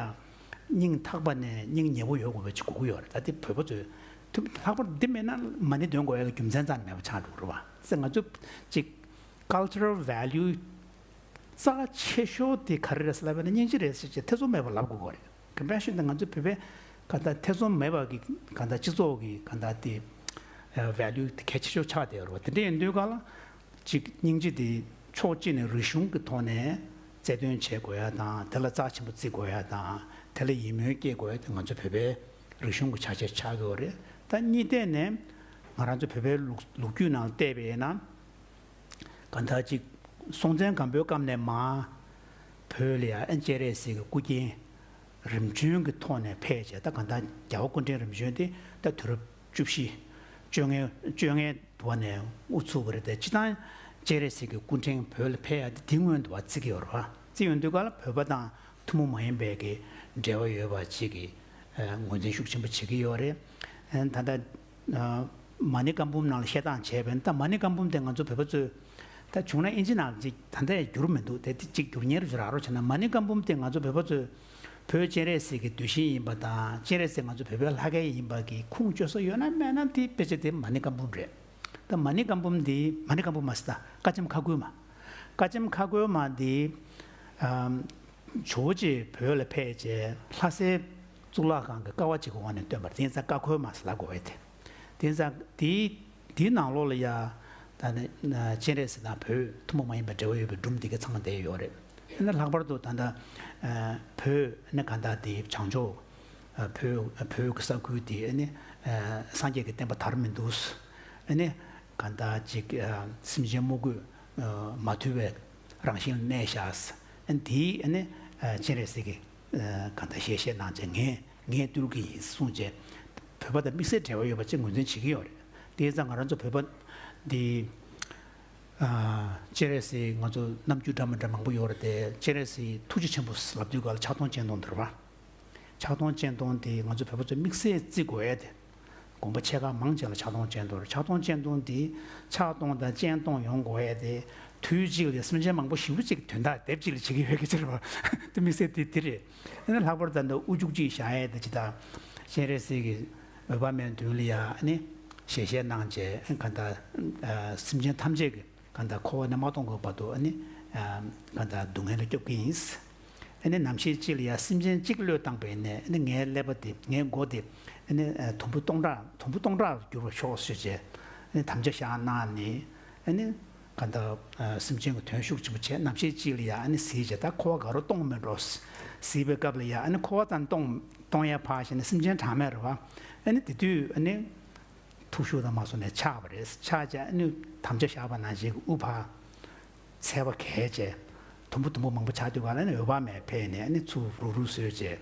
སྙིང་ཐག་པ་ནས་སྙིང་ཉེ་བོ་ཡོད་དགོས་པ་ཅིག་དགོས་ཀྱི་ཡོད་རེད། ད་དེ་བོད་པ་ཚོས་ཐུབ་ལྷག་པར་དུ་འདི་མེད་ན་མ་ཎི་འདོན་དགོས་ཡ་གི་རྒྱུ་མཚན་རྩ་ནས་མེད་པ་ཆགས་འགྲོ་གི་རེད་བ། ཟེར་ང་ཚོ་ཅིག་cultural value རྩ་ཆེ་ཤོས་དེ་ག་རེ་རེད་ཟེར་ལབ་པ་ན་སྙིང་རྗེ་རེད་ཟེར་བྱས་ཐེ་ཚོམ་མེད་པར་ལབ་དགོས་ཀྱི་རེད། Compassion དེ་ང་ཚོ་བོད་པའི་གང་ལྟར་ཐེ་ཚོམ་མེད་པ་གི་གང་ལྟར་སྤྱི་ཚོགས་ཀྱི་གང་ལྟར་དེ་value དེ་གལ་ཆེ་ཤོས་ཆགས་བསྡད་ཡོད་རེད་བ། དེ་འདྲ་ཡིན་དུས་ག་ལ་ཅིག་སྙིང་རྗེ་དེ་ཕྱོགས་གཅིག་ནས་རིག་གཞུང་གི་ཐོག་ནས་རྩལ་འདོན་བྱེད་དགོས་ཡ་དང་། དེ་ལ་རྩ་ཆེན་པོ་བརྩི་དགོས་ཡ་དང་། དེ་ལ་ཡིད་སྨོན་སྐྱེ་དགོས་ཡ་དེ་ང་ཚོ་བོད་པའི་རིག་གཞུང་གི་ཆ་ཤས་ཆགས་ཀྱི་ཡོད་རེད། ད་གཉིས་ཐད་ནས་ང་རང་ཚོ་བོད་པའི་ལུགས་ལོ་རྒྱུས་ནང་བལྟས་པ་ཡིན་ན། གང་ལྟར་ཅིག་སྲོང་བཙན་སྒམ་པོའི་སྐབས་ནས་མར་བོད་ལ་ཡ་ཨ་སྤྱན་རས་གཟིགས་ཀྱི་སྐུ་རྒྱན་རིམ་བྱོན་གྱི་ཐོག་ནས་ཕེབས་བྱས། ད་གང་ལྟར་རྒྱལ་བ་སྐུ་ཕྲེང་རིམ་བྱོན་དེ་ད་དུས་རབས་བཅུ་བཞི་བཅོ་ལྔའི་བཅོ་ལྔའི་དུ་བ་ནས་དབུ་ཚུགས་པ་རེད་དེ། སྤྱིར་བཏང་སྤྱན་རས་གཟིགས་ཀྱི་སྐུ་ཕྲེང་བོད་ལ་ཕེབས་ཡ་དེ་དེ་སྔོན་དུ་བ་བརྩི་གི་ཡོད་རེད་བ། བརྩི་ཡོང་དུས་ག་ལ་བོད་པ་དང་ཐུན་མོང་མ་ཡིན་པའི་གི་འབྲེལ་བ་ཡོད་པ་ཅིག་གི་ངོས་འཛིན་ཤུགས་ཆེན་པོ་བྱེད་ཀྱི་ཡོད་རེད། ད་ལྟ་མ་ཎི་བཀའ་འབུམ་ནང་ལ་བཤད་སྟངས་བྱས་པས་ན། ད་མ་ཎི་བཀའ་འབུམ་དེ་ང་ཚོ་བོད་པ་ཚོས་ད་བྱུང་ན་ཨིན་ཇི་ནང་ལ་ཅིག་ད་ལྟ་ཡང་བསྒྱུར་མི་འདུག་དེ་དེ་ཅིག་བསྒྱུར་མཁན་རུ་ཅིག་རག་རོགས་བྱས་ན། མ་ཎི་བཀའ་འབུམ་དེ་ང་ཚོ་བོད་པ་ཚོས་བོད་སྤྱན་རས་གཟིགས་ཀྱི་གདུལ་ཞིང་ཡིན་པ་དང་། སྤྱན་རས་གཟིགས་ང་ཚོ་བོད་པའི་ལྷ་སྐལ་ཡིན་པ་གི་ཁུངས་བཅོལ་ས་ཡོད་ན་མེད་ན་དེ་དཔེ་ཆ་དེ་མ་ཎི་བཀའ་འབུམ་རེད། ད་མ་ཎི་བཀའ་འབུམ་འདི། མ་ཎི་བཀའ་འབུམ་མ་ཟེར། ད་བཀའ་ཆེམས་ཁ་བསྒོས་མ། བཀའ་ཆེམས་ཁ་བསྒོས་མ་འདི་ཨམ་ཇོ་བོ་རྗེ་བོད་ལ་ཕེབས་རྗེས་ལྷ་སའི་གཙུག་ལག་ཁང་གི་ཀ་བ་གཅིག་གི་འོག་ནས་བཏོན་པ་རེད། དེ་ཡིན་ཙང་བཀའ་བསྒོས་མ་ཟེར་ལབ་དགོས་པས་དེ། དེ་ཡིན་ཙང་དེའི་དེའི་ནང་ལོགས་ལ་ཡ་ད་ནི་སྤྱན་རས་གཟིགས་དང་བོད་ཐུན་མོང་མ་ཡིན་པའི་འབྲེལ་བ་ཡོད་པའི་སྒྲུང་འདི་ག་ཚང་མ་བསྡད་ཡོད་རེད། ཨ་ནི་ལྷག་པར་དུ་ད་ལྟ་ཨ་བོད་ནི་གང་ལྟར་དེ་བྱང་ཕྱོགས་ཨ་བོད་བོད་ཀྱི་ས་ཁུལ་དེ་ཨ་ནི་ཨ་སངས་རྒྱས་ཀྱི་བསྟན་པ་དར་མི་འདུག་ཨ་ནི་གང་ལྟར་ཅིག་ཨ་སེམས་ཅན་དམུ་རྒོད་ཨ་མ་ཐུལ་བའི་རང་བཞིན་ལ་གནས་བཞག་ཨ་ནི་དེའི་ཨ་ནི་ཨ་སྤྱན་རས་གཟིགས་ཀྱི་ཨ་གང་ལྟར་ཞལ་བཞེས་གནང་བྱས། ངས་ངས་བཏུལ་གྱི་ཡིན་གསུངས་བྱས། བོད་པ་དང་དམིགས་བསལ་འབྲེལ་བ་ཡོད་པ་ཅིག་ངོས་འཛིན་བྱེད་ཀྱི་ཡོད་རེད། དེ་ཡིན་ཙང་ང་རང་ཚོ་བོད་པ་འདི་ཨ་སྤྱན་རས་གཟིགས་ང་ཚོ་རྣམ་འགྱུར་འདྲ་མི་འདྲ་མང་པོ་ཡོད་རེད་དེ། སྤྱན་རས་གཟིགས་ཐུགས་རྗེ་ཆེན་པོ་ལབ་དུས་ག་ལ་ཕྱག་སྟོང་སྤྱན་སྟོང་འདི་རེད་བ། ཕྱག་སྟོང་སྤྱན་སྟོང་དེ་ང་ཚོ་བོད་པ་ཚོས་དམིགས་བསལ་བརྩི་དགོས་ཡ་དེ། དགོན་པ་ཆེ་ཁག་མང་ཆེ་ལ་ཕྱག་སྟོང་སྤྱན་སྟོང་རེད། ཕྱག་སྟོང་སྤྱན་སྟོང་དེ་ཕྱག་སྟོང་དང་སྤྱན་སྟོང་ཡོང་དགོས་ཡ་དེ། དུས་གཅིག་ལ་སེམས་ཅན་མང་པོ་ཞེ་པོ་ཅིག་དོན་དག་དེབ་གཅིག་ལ་བྱེད་ཀྱི་ཡོད་ཀྱི་ཕྱིར་བ། དེ་དམིགས་བསལ་དེ་དེ་རེད། ཨ་ནི་ལྷག་པར་ད་ལྟ་དབུ་བཅུ་གཅིག་བཞག་ཡས་དེ་ཇི་ལྟར་སྤྱན་རས་གཟིགས་ཀྱི་འོད་དཔག་མེད་མདུན་ལ་ཡ་ཨ་ནི་ཞལ་བཞེས་གནང་བྱས། གང་ལྟར་ཨ་སེམས་ཅན་ཐམས་ཅད་ཀྱི་གང་ལྟར་འཁོར་བ་ནས་མ་སྟོངས་གོང་བར་དུ་ཨ་ནི་ཨ་གང་ལྟར་སྡུག་བསྔལ་ལས་སྐྱོབ་ཀྱི་ཡིན། ཨ་ནི་ནམ་ཞིག་ཅིག་ལ་ཡ་སེམས་ཅན་གཅིག་བློས་བཏང་པ་ཡིན་ནའི་ཨ་ནི་ངའི་ཀླད་པ་དེ། ངའི་མགོ་དེ་ཨ་ནི་ཨ་དུམ་བུ་སྟོང་ཕྲག་དུམ་བུ་སྟོང་ཕྲག་ཏུ་འགྱུར་བར་ཤོག་ཟེར་བྱས་ཨ་ནི་དམ་བཅའ་བཞག་གནང་ནས། ཨ་ནི་གང་ལྟར་ཨ་སེམས་ཅན་གྱི་དོན་ཤུགས་ཆེན་པོ་བྱས། ནམ་ཞིག་ཅིག་ལ་ཡ་ཨ་ནི་གཟིགས་བྱས། ད་འཁོར་བ་དགའ་རབ་སྟོངས་མེད་འགྲོ། གཟིགས་པའི་སྐབས་ལ་ཡ་ཨ་ནི་འཁོར་བ་ཙམ་སྟོངས་སྟོངས་ཡ་ཕར་བཞག་ནས་སེམས་ཅན་གྲངས་མེད་རེད་བ། ཨ་ནི་དེ་དུས་ཨ་ནི་ཐུགས་ཤུགས་དང་མ་སོང་ནས་ཆགས་པ་རེད། ཆགས་བྱས་ཨ་ནི་དམ་བཅའ་བཞག་པ་ནང་བཞིན་གྱི་དབུ་ཕར་ཚལ་པ་གས་བྱས། དུམ་བུ་དུམ་བུ་མང་པོ་ཆགས་དུས་ག་ལ་ཨ་ནི་འོད་དཔག་མེད་ཕེབས་ནས་ཨ་ནི་ཚུར་རུག་རུག་བཟོས་བྱས།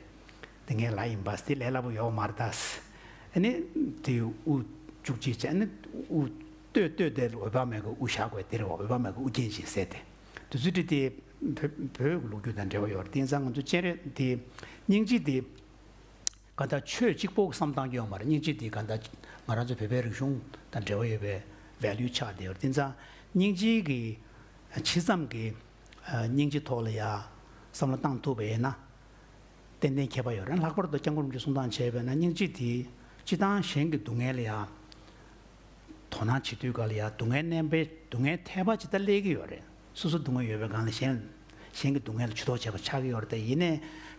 དེ་ངའི་ལ་ཡིན་པ་དེ་ལས་སླ་པོ་ཡོད་མ་རེད་ད། ཨ་ནི་དེ་དབུ་བཅུ་གཅིག་བྱས། ཨ་ནི་དབུ་སྟོད་སྟོད་དེ་འོད་དཔག་མེད་ཀྱི་དབུ་བཞག་དགོས་དེ་རེད་བ། འོད་དཔག་མེད་ཀྱི་དབུ་རྒྱན་ཅིག་ཟེར་ཏེ། དེ་ཚོ་དེ་དེ་བོད་བོད་ཀྱི་ལོ་རྒྱུས་དང་འབྲེལ་བ་ཡོད་རེད། དེ་ཡིན་ཙང་ང་ཚོ་སྤྱན་རས་དེ་སྙིང་རྗེ་དེ་ག་ད་ཆོས་གཅིག་པོ་བསམ་བཏང་རྒྱུ་ཡོད་མ་རེད། སྙིང་རྗེ་དེ་ག་ད་ང་རང་ཚོ་བོད་པའི་རིག་གཞུང་དང་འབྲེལ་བ་ཡོད་པའི་ཝེ་ལུ་ཆགས་བསྡད་ཡོད་རེད། དེ་ཡིན་ཙང་སྙིང་རྗེ་གི་ཇི་ཙམ་གྱི་སྙིང་རྗེ་ཐོག་ལ་ཡ་བསམ་བློ་བཏང་ཐུབ་པ་ཡིན་ན། ཏན་ཏན་ཁྱད་པར་ཡོད་རེད། ལྷག་པར་དུ་སྐྱབས་མགོན་རིན་པོ་ཆེས་གསུང་སྟངས་བྱས་པས་ན། སྙིང་རྗེ་དེ་སྤྱིར་བཏང་གཞན་གྱི་སྡུག་བསྔལ་ལ་ཡ་དོ་སྣང་བྱེད་དུས་ག་ལ་ཡ་སྡུག་བསྔལ་མནན་པའི་སྡུག་བསྔལ་ཐེབས་པ་ཇི་ལྟར་སླེབས་ཀྱི་ཡོད་རེད། སོ་སོ་སྡུག་བསྔལ་ཡོད་པའི་སྒང་ལ་གཞན་གཞན་གྱི་སྡུག་བསྔལ་ལ་ཇུས་གཏོགས་བྱས་པ་ཆགས་ཀྱི་ཡོད་རེད། དེ་ཡིན་ནའི་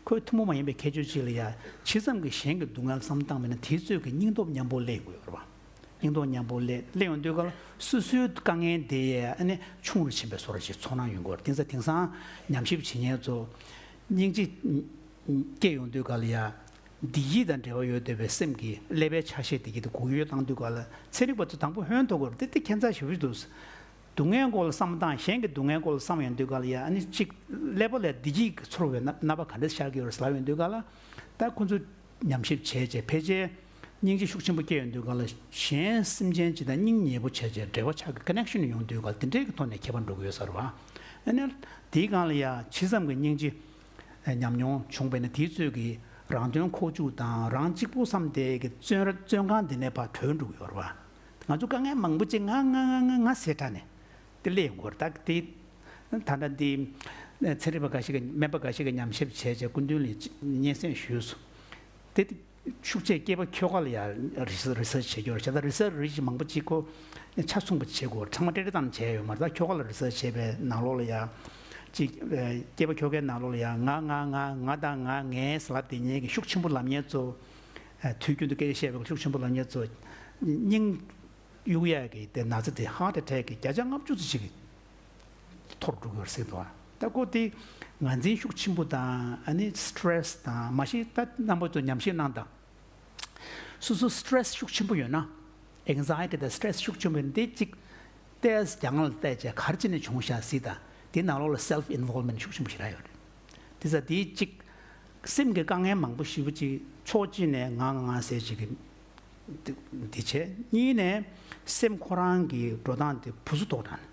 ཁོས་ཐུན་མོང་མ་ཡིན་པའི་ཁྱད་ཆོས་གཅིག་ལ་ཡ་ཇི་ཙམ་གྱིས་གཞན་གྱི་སྡུག་བསྔལ་བསམ་བཏང་བས་ན་དེའི་ཚོད་ཀྱིས་སྙིང་སྟོབས་མཉམ་པོ་སླེབས་ཀྱི་ཡོད་རེད་བ། སྙིང་སྟོབས་མཉམ་པོ་སླེབས་སླེབས་ཡོང་དུས་ག་ལ་སོ་སོའི་དཀའ་ངལ་དེ་ཡ་ཨ་ནི་ཆུང་རུ་ཕྱིན་པའི་བཟོ་འདྲ་ཞིག་ཚོར་སྣང་ཡོང་གི་ཡོད་རེད། དེ་ཚ་དེང་སང་ཉམས་ཞིབ་བྱེད་མཁན་ཚོ་སྙིང་རྗེ་སྐྱེ་ཡོང་དུས་ག་ལ་ཡ། བདེ་སྐྱིད་དང་འབྲེལ་བ་ཡོད་བསྡད་པའི་སེམས་ཀྱི་ཀླད་པའི་ཆ་ཤས་དེ་གྱད་དེ་འགུག་ཡོད་བཏང་དུས་ག་ལ་ཚན་རིག་པ་ཚོ་དང་པོ་ཧོན་ཐོག་གི་རེད། དེ་དེ་ཁྱད་མཚར་ཞེ་པོ་ཞིག་འདུག་སྡུག་བསྔལ་སྐོར་ལ་བསམ་བཏང་། གཞན་གྱི་སྡུག་བསྔལ་སྐོར་ལ་བསམ་ཡོང་དུས་ག་ལ་ཡ་ཨ་ནི་གཅིག་ཀླད་པ་ལ་བདེ་སྐྱིད་ཀྱི་ཚོར་བའི་རྣམ་རྣམ་པ་ག་འདྲ་ཤར་གྱི་ཡོད་རེད་ཟེར་ལབ་ཡོང་དུས་ག་ལ། ད་ཁོ་ཚོ་ཉམས་ཞིབ་བྱས་རྗེས་ཕལ་ཆེར་སྙིང་རྗེ་ཤུགས་ཆེན་པོ་སྐྱེ་ཡོང་དུས་ག་ལ་གཞན་སེམས་ཅན་ཅིག་དང་སྙིང་ཉེ་པོ་བྱས་རྗེས་འབྲེལ་བ་ཆགས་ཀྱི་ཀ་ནེག་ཤན་ཡོང་དུས་ག་ལ་དེ་འདྲའི་གི་ཐོག་ནས་ཁྱད་པར་འགྲོ་གི་ཡོད་ས་རེད་བ། ཨ་ནི་དེའི་སྒང་ལ་ཡ་ཇི་ཙམ་གྱི་སྙིང་རྗེ་ཉམས་མྱོང་བྱུང་བས་ན་དེའི་ཚོད་ཀྱིས་ རང་དོན་ཁོག་བཅུག་དང་རང་གཅིག་པུ་བསམ་དེ་གི་བཙོན་ར་བཙོན་ཁང་འདི་ནས་ཕར་གྲོལ་འགྲོ་གི་ཡོད་རེད་བ། ང་ཚོ་དཀའ་ངལ་མང་པོ་ཅིག་ང་ང་ང་ང་ང་ཟེར་དྲགས་ནས་དེ་སླེབས་ཡོང་གི་ཡོད་རེད། ད་དེ་ད་ལྟ་འདི་ཚན་རིག་པ་འགའ་ཞིག་གིས་སྨན་པ་འགའ་ཞིག་གིས་ཉམས་ཞིབ་བྱས་བྱས་སྐུ་མདུན་ལ་སྙན་སེང་ཞུས་སོང་། དེ་དེ་ཤུགས་ཆེ་སྐྱེས་པ་ཁྱོ་ག་ལ་ཡང་རི་སར་རི་སར་བྱེད་ཀྱི་ཡོད་རེད། བྱས་ཙང་རི་སར་རི་ཆི་མང་པོ་ཅིག་ཁོ་ཆ་མཚུངས་པ་བྱེད་དགོས། ཚང་མ་ཏྲེ་ཏྲེ་ཙམ་བྱས་ཡོད་མ་རེད། ད་ཁྱོ་ག་ལ་རི་སར་བྱས་པའི་ནང་ལོགས་ལ་ཡང་ཅིག་སྐྱེས་པ་ཁྱོ་གའི་ནང་ལོགས་ལ་ཡང་ང་ང་ང་ང་དང་ང་ངའི་ཟེར་ལབ་དེ་ཉིད་ཀྱི་ཤུགས་ཆེན་པོ་ལབ་མཁན་ཚོ། དུས་རྒྱུན་དུ་སྐད་ཆ་བཤད་པའི་ཤུགས་ཆེན་པོ་ལབ་མཁན་ཚོ་སྙིང་གཡུག་ཡས་ཀྱི་དེ་ན་ཚ་དེ་ཧར་ཊི་ཨེ་ཊེག་གི་བརྒྱ་ཆ་ལྔ་བཅུ་ཙམ་ཞིག་འཐོར་འགྲོ་གི་ཡོད་རེད་ཟེར་འདུག་ད་ཁོ་དེ་ངར་འཛིན་ཤུགས་ཆེན་པོ་དང་ཨ་ནི་སི་ཊེ་རེ་སི་དང་མ་གཞི་ད་རྣམ་པ་ཚོ་ཉམས་ཞིབ་གནང་དང་། སོ་སོ་སི་ཊེ་རེ་སི་ཤུགས་ཆེན་པོ་ཡོད་ན། ཨེང་ཛའི་ཊི་དང་སི་ཊེ་རེ་སི་ཤུགས་ཆེན་པོ་ཡོད་ན་དེ་གཅིག་ཏོག་ཙམ་རྒྱ་ནག་ལ་བལྟས་བྱས་ག་རེ་བྱས་ནས་བྱུང་ཤག་ཟེར་དང་། དེའི་ནང་ལོགས་ལ་སེལ་ཕི་ཨིན་ཝོལ་མེན་ཊི་ཤུགས་ཆེན་པོ་ཞེ་དྲག་ཡོད་རེད། དེ་ཙང་དེའི་གཅིག་སེམས་ཀྱི་དཀའ་ངལ་མང་པོ་ཞེ་པོ་ཅིག་ཕྱོགས་གཅིག་ནས་ང་ང་ང་ཟེར་ཅིག་གི་འདི་བྱས། གཉིས་ནས་སེམས་ཁོ་རང་གི་འགྲོ་སྟངས་དེ་བུ་སུ་དོག་དྲགས་ནས་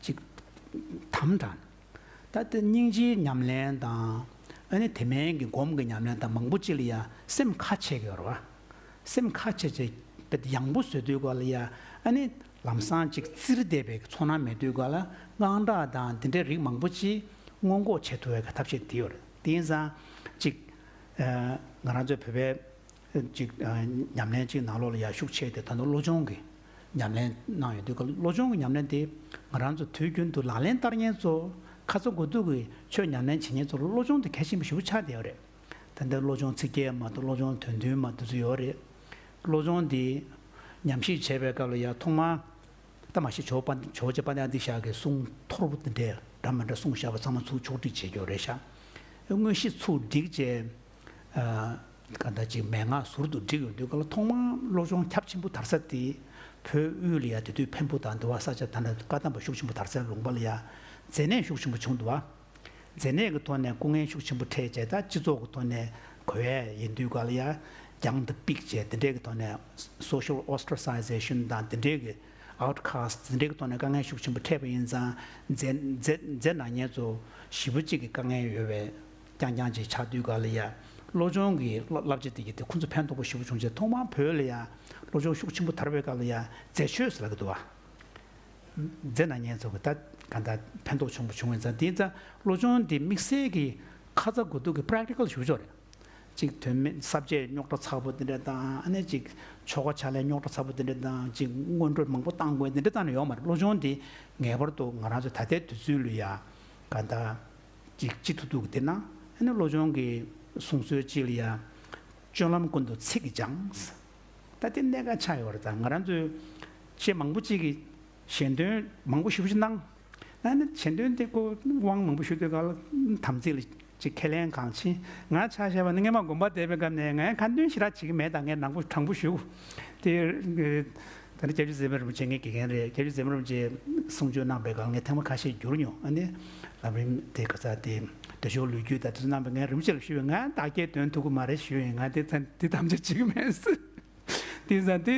ཅིག་དམ་དྲགས་ནས། ད་ལྟ་སྙིང་རྗེའི་ཉམས་ལེན་དང་། ཨ་ནི་དེ་མིན་གྱི་སྒོམ་གྱི་ཉམས་ལེན་དང་མང་པོ་ཅིག་ལ་ཡང་སེམས་ཁ་ཕྱེ་གི་ཡོད་རེད་བ། སེམས་ཁ་ཕྱེ་བྱས་དཔེ་ཡང་པོ་བཟོ་དུས་སྐབས་ལ་ཡང་ཨ་ནི་ལམ་སང་ཅིག་བཙིར་བསྡད་པའི་ཚོར་སྣང་མེད་དུས་སྐབས་ལ་དངངས་སྐྲག་དང་དེ་འདྲའི་རིགས་མང་པོ་ཅིག་སྔོན་འགོག་བྱེད་ཐུབ་པའི་ཐབས་ཤེས་དེ་ཡོད་རེད། དེ་ཡིན་ཙང་ཅིག་ང་རང་ཚོའི་བོད་པའི་ཅིག་ཉམས་ལེན་ཅིག་ནང་ལོགས་ལ་ཡང་ཤུགས་ཆེ་དེ་ད་དུང་བློ་སྦྱོང་གི་ཉམས་ལེན་གནང་ཡོང་དུས་སྐབས་བློ་སྦྱོང་གི་ཉམས་ལེན་དེ་ང་རང་ཚོ་དུས་རྒྱུན་དུ་ལག་ལེན་བསྟར་མཁན་ཚོ། ཁ་ཚ་དགོས་གཏུག་གི་ཆོས་ཉམས་ལེན་བྱེད་མཁན་ཚོ་ལ་བློ་སྦྱོང་དེ་གལ་ཆེན་པོ་ཞེ་པོ་ཆགས་བསྡད་ཡོད་རེད། ད་ལྟ་བློ་སྦྱོང་ཚིག་བརྒྱད་མ་གཏོགས་བློ་སྦྱོང་དོན་བདུན་མ་གཏོགས་ཚོ་ཡོད་རེད། བློ་སྦྱོང་འདི་ཉམས་ཞིབ་བྱས་པའི་སྐབས་ལ་ཡང་ཐོག་མར་ད་མ་གཞི་ཇོ་བོ་དཔལ་ཇོ་བོ་རྗེ་དཔལ་ལྡན་ཨ་ཏི་ཤ་གི་གསུང་མཐོར་པོ་དེ་འདྲས་འདྲ་མི་འདྲ་གསུངས་བཞག་པ་ཚང་མ་ཚུར་ཕྱོགས་སྒྲིག་བྱེད་རྒྱུ་རེད་ཤག་དངོས་གཞི་ཚུར་སྒྲིག་བྱས། ཨ་ག་འདྲ་ཅིག་མན་ངག་ཟུར་དུ་སྒྲིག་ཡོང་དུས་སྐབས་ལ་ཐོག་མར་བློ་སྦྱོང་ཁྱབ་ཆེན་པོ་དར་ས་དེ་བོད་དབུས་ལ་ཡ་དེ་དུས་འཕན་པོ་དང་འདི་བ་ས་ཆ་ད་ལྟ་བཀའ་གདམས་པ་ཤུགས་ཆེན་པོ་དར་སའི་ལུང་པ་ལ་ཡ་མཛེ་ནད་ཤུགས་ཆེན་པོ་བྱུང་འདུག་བ། མཛེ་ནད་ཀྱི་ཐོག་ནས་སྐུ་ངལ་ཤུགས་ཆེན་པོ་འཕྲད་བྱས། ད་སྤྱི་ཚོགས་ཀྱི་ཐོག་ནས་གོ་ཡས་ཡིན་དུས་སྐབས་ལ་ཡ་རྒྱང་དུ་པིག་བྱས། དེ་འདྲས་ཀྱི་ཐོག་ནས་social ostracization དང་དེ་འདྲས་ཀྱི་outcast དེ་འདྲས་ཀྱི་ཐོག་ནས་དཀའ་ངལ་ཤུགས་ཆེན་པོ་འཕྲད་པ་ཡིན་ཙང་། མཛེ་མཛེ་མཛེ་ན་མཁན་ཚོ་ཞེ་པོ་ཅིག་གི་དཀའ་ངལ་ཡོད་པའི་རྐྱང་རྐྱང་ཅིག་ཆགས་དུས་སྐབས་ལ་ཡ་བློ་སྦྱོང་གི་བསླབ་བྱ་དེ་གི་དེ་ཁོང་ཚོ་ཕན་ཐོགས་པོ་ཞེ་པོ་བྱུང་བྱས། ཐོག་མར་བོད་ལ་ཡ་བློ་སྦྱོང་ཤུགས་ཆེན་པོ་དར་བའི་སྐབས་ལ་ཡ་མཛེ་ཆོས་ཟེར་ལབ་ཀྱི་འདུག་བ། མཛེ་ན་མཁན་ཚོ་གི་ད་ག་འདྲ་ཕན་ཐོགས་ཆེན་པོ་བྱུང་བ་ཡིན་ཙང་། དེ་ཡིན་ཙང་བློ་སྦྱོང་འདི་དམིགས་བསལ་གྱི་ཁ་ཚ་དགོས་གཏུག་གི་practical ཞེ་པོ་ཅིག་རེད། ཅིག་དོན་མེད་ས་བཅད་རྙོག་དྲ་ཚ་པོ་དེ་འདྲ་དང་། ཨ་ནི་ཅིག་ཆོ་ག་ཕྱག་ལེན་རྙོག་དྲ་ཚ་པོ་དེ་འདྲ་དང་། ཅིག་སྔོན་འགྲོ་མང་པོ་བཏང་དགོས་དེ་འདྲ་ཙམ་ཡོད་མ་རེད། བློ་སྦྱོང་འདི་ངེས་པར་དུ་ང་རང་ཚོ་ད་ལྟའི་དུས་ཚོད་ལ་ཡ་ག་འདྲ་ཅིག་ཅི་ཐུབ་ཐུབ་ཀྱི་དེ་ན། ཨ་ནི་བློ་སྦྱོང་གི་གསུང་སྲོལ་ཅིག་ལ་ཡ་སྤྱོད་ལམ་ཀུན་ཏུ་ཚིག་གིས་སྦྱངས། ད་དེ་གནད་འགག་ཆགས་ཡོད་རེད། ད་ང་རང་ཚོའི་ཆེས་མང་པོ་ཅིག་གིས་ཞལ་འདོན་མང་པོ་ཞེ་པོ་ཅིག་གནང་། ཨ་ནི་ཞལ་འདོན་དེ་ཁོ་དབང་མང་པོ་ཞུ་དུས་སྐབས་ལ་དམ་ཚིག་ལ་ཅིག་ཁས་ལེན་གང་ཕྱིན། ང་ཆ་བཞག་པ་ནི་སྔས་མ་དགོན་པ་བསྡད་པའི་སྐབས་ནས་ངས་ཁ་འདོན་ཞེ་དྲག་བྱེད་ཀྱི་མེད། ད་ངས་ནང་པོ་དྲང་པོ་ཞུ། དེ་ད་ནི་སྐྱབས་རྗེ་ཟེར་མི་རིན་པོ་ཆེ་ངའི་དགེ་རྒན་རེད། སྐྱབས་རྗེ་ཟེར་མི་རིན་པོ་ཆེ་གསུང་ཆོས་གནང་པའི་སྐབས་ངས་ཐེངས་མ་ཁ་ཤས་བསྒྱུར་མྱོང་། ཨ་ནི་ལམ་རིམ་དེ་ག་ས་དེ་བདེ་མཆོག་ལོ་རྒྱུས་དང་དེ་ཚོ་གནང་པའི་ངས་རིན་པོ་ཆེ་ལ་ཞུས་པས། ང་བདག་སྐྱེལ་འདོན་ཐུབ་ཀྱི་མ་རེད་ཞུས་ཡིན། ང་དེ་ཚ་དེ་དམ་བཅའ་བྱེད་ཀྱི་མེད་ཟེར། དེ་ཙང་དེ་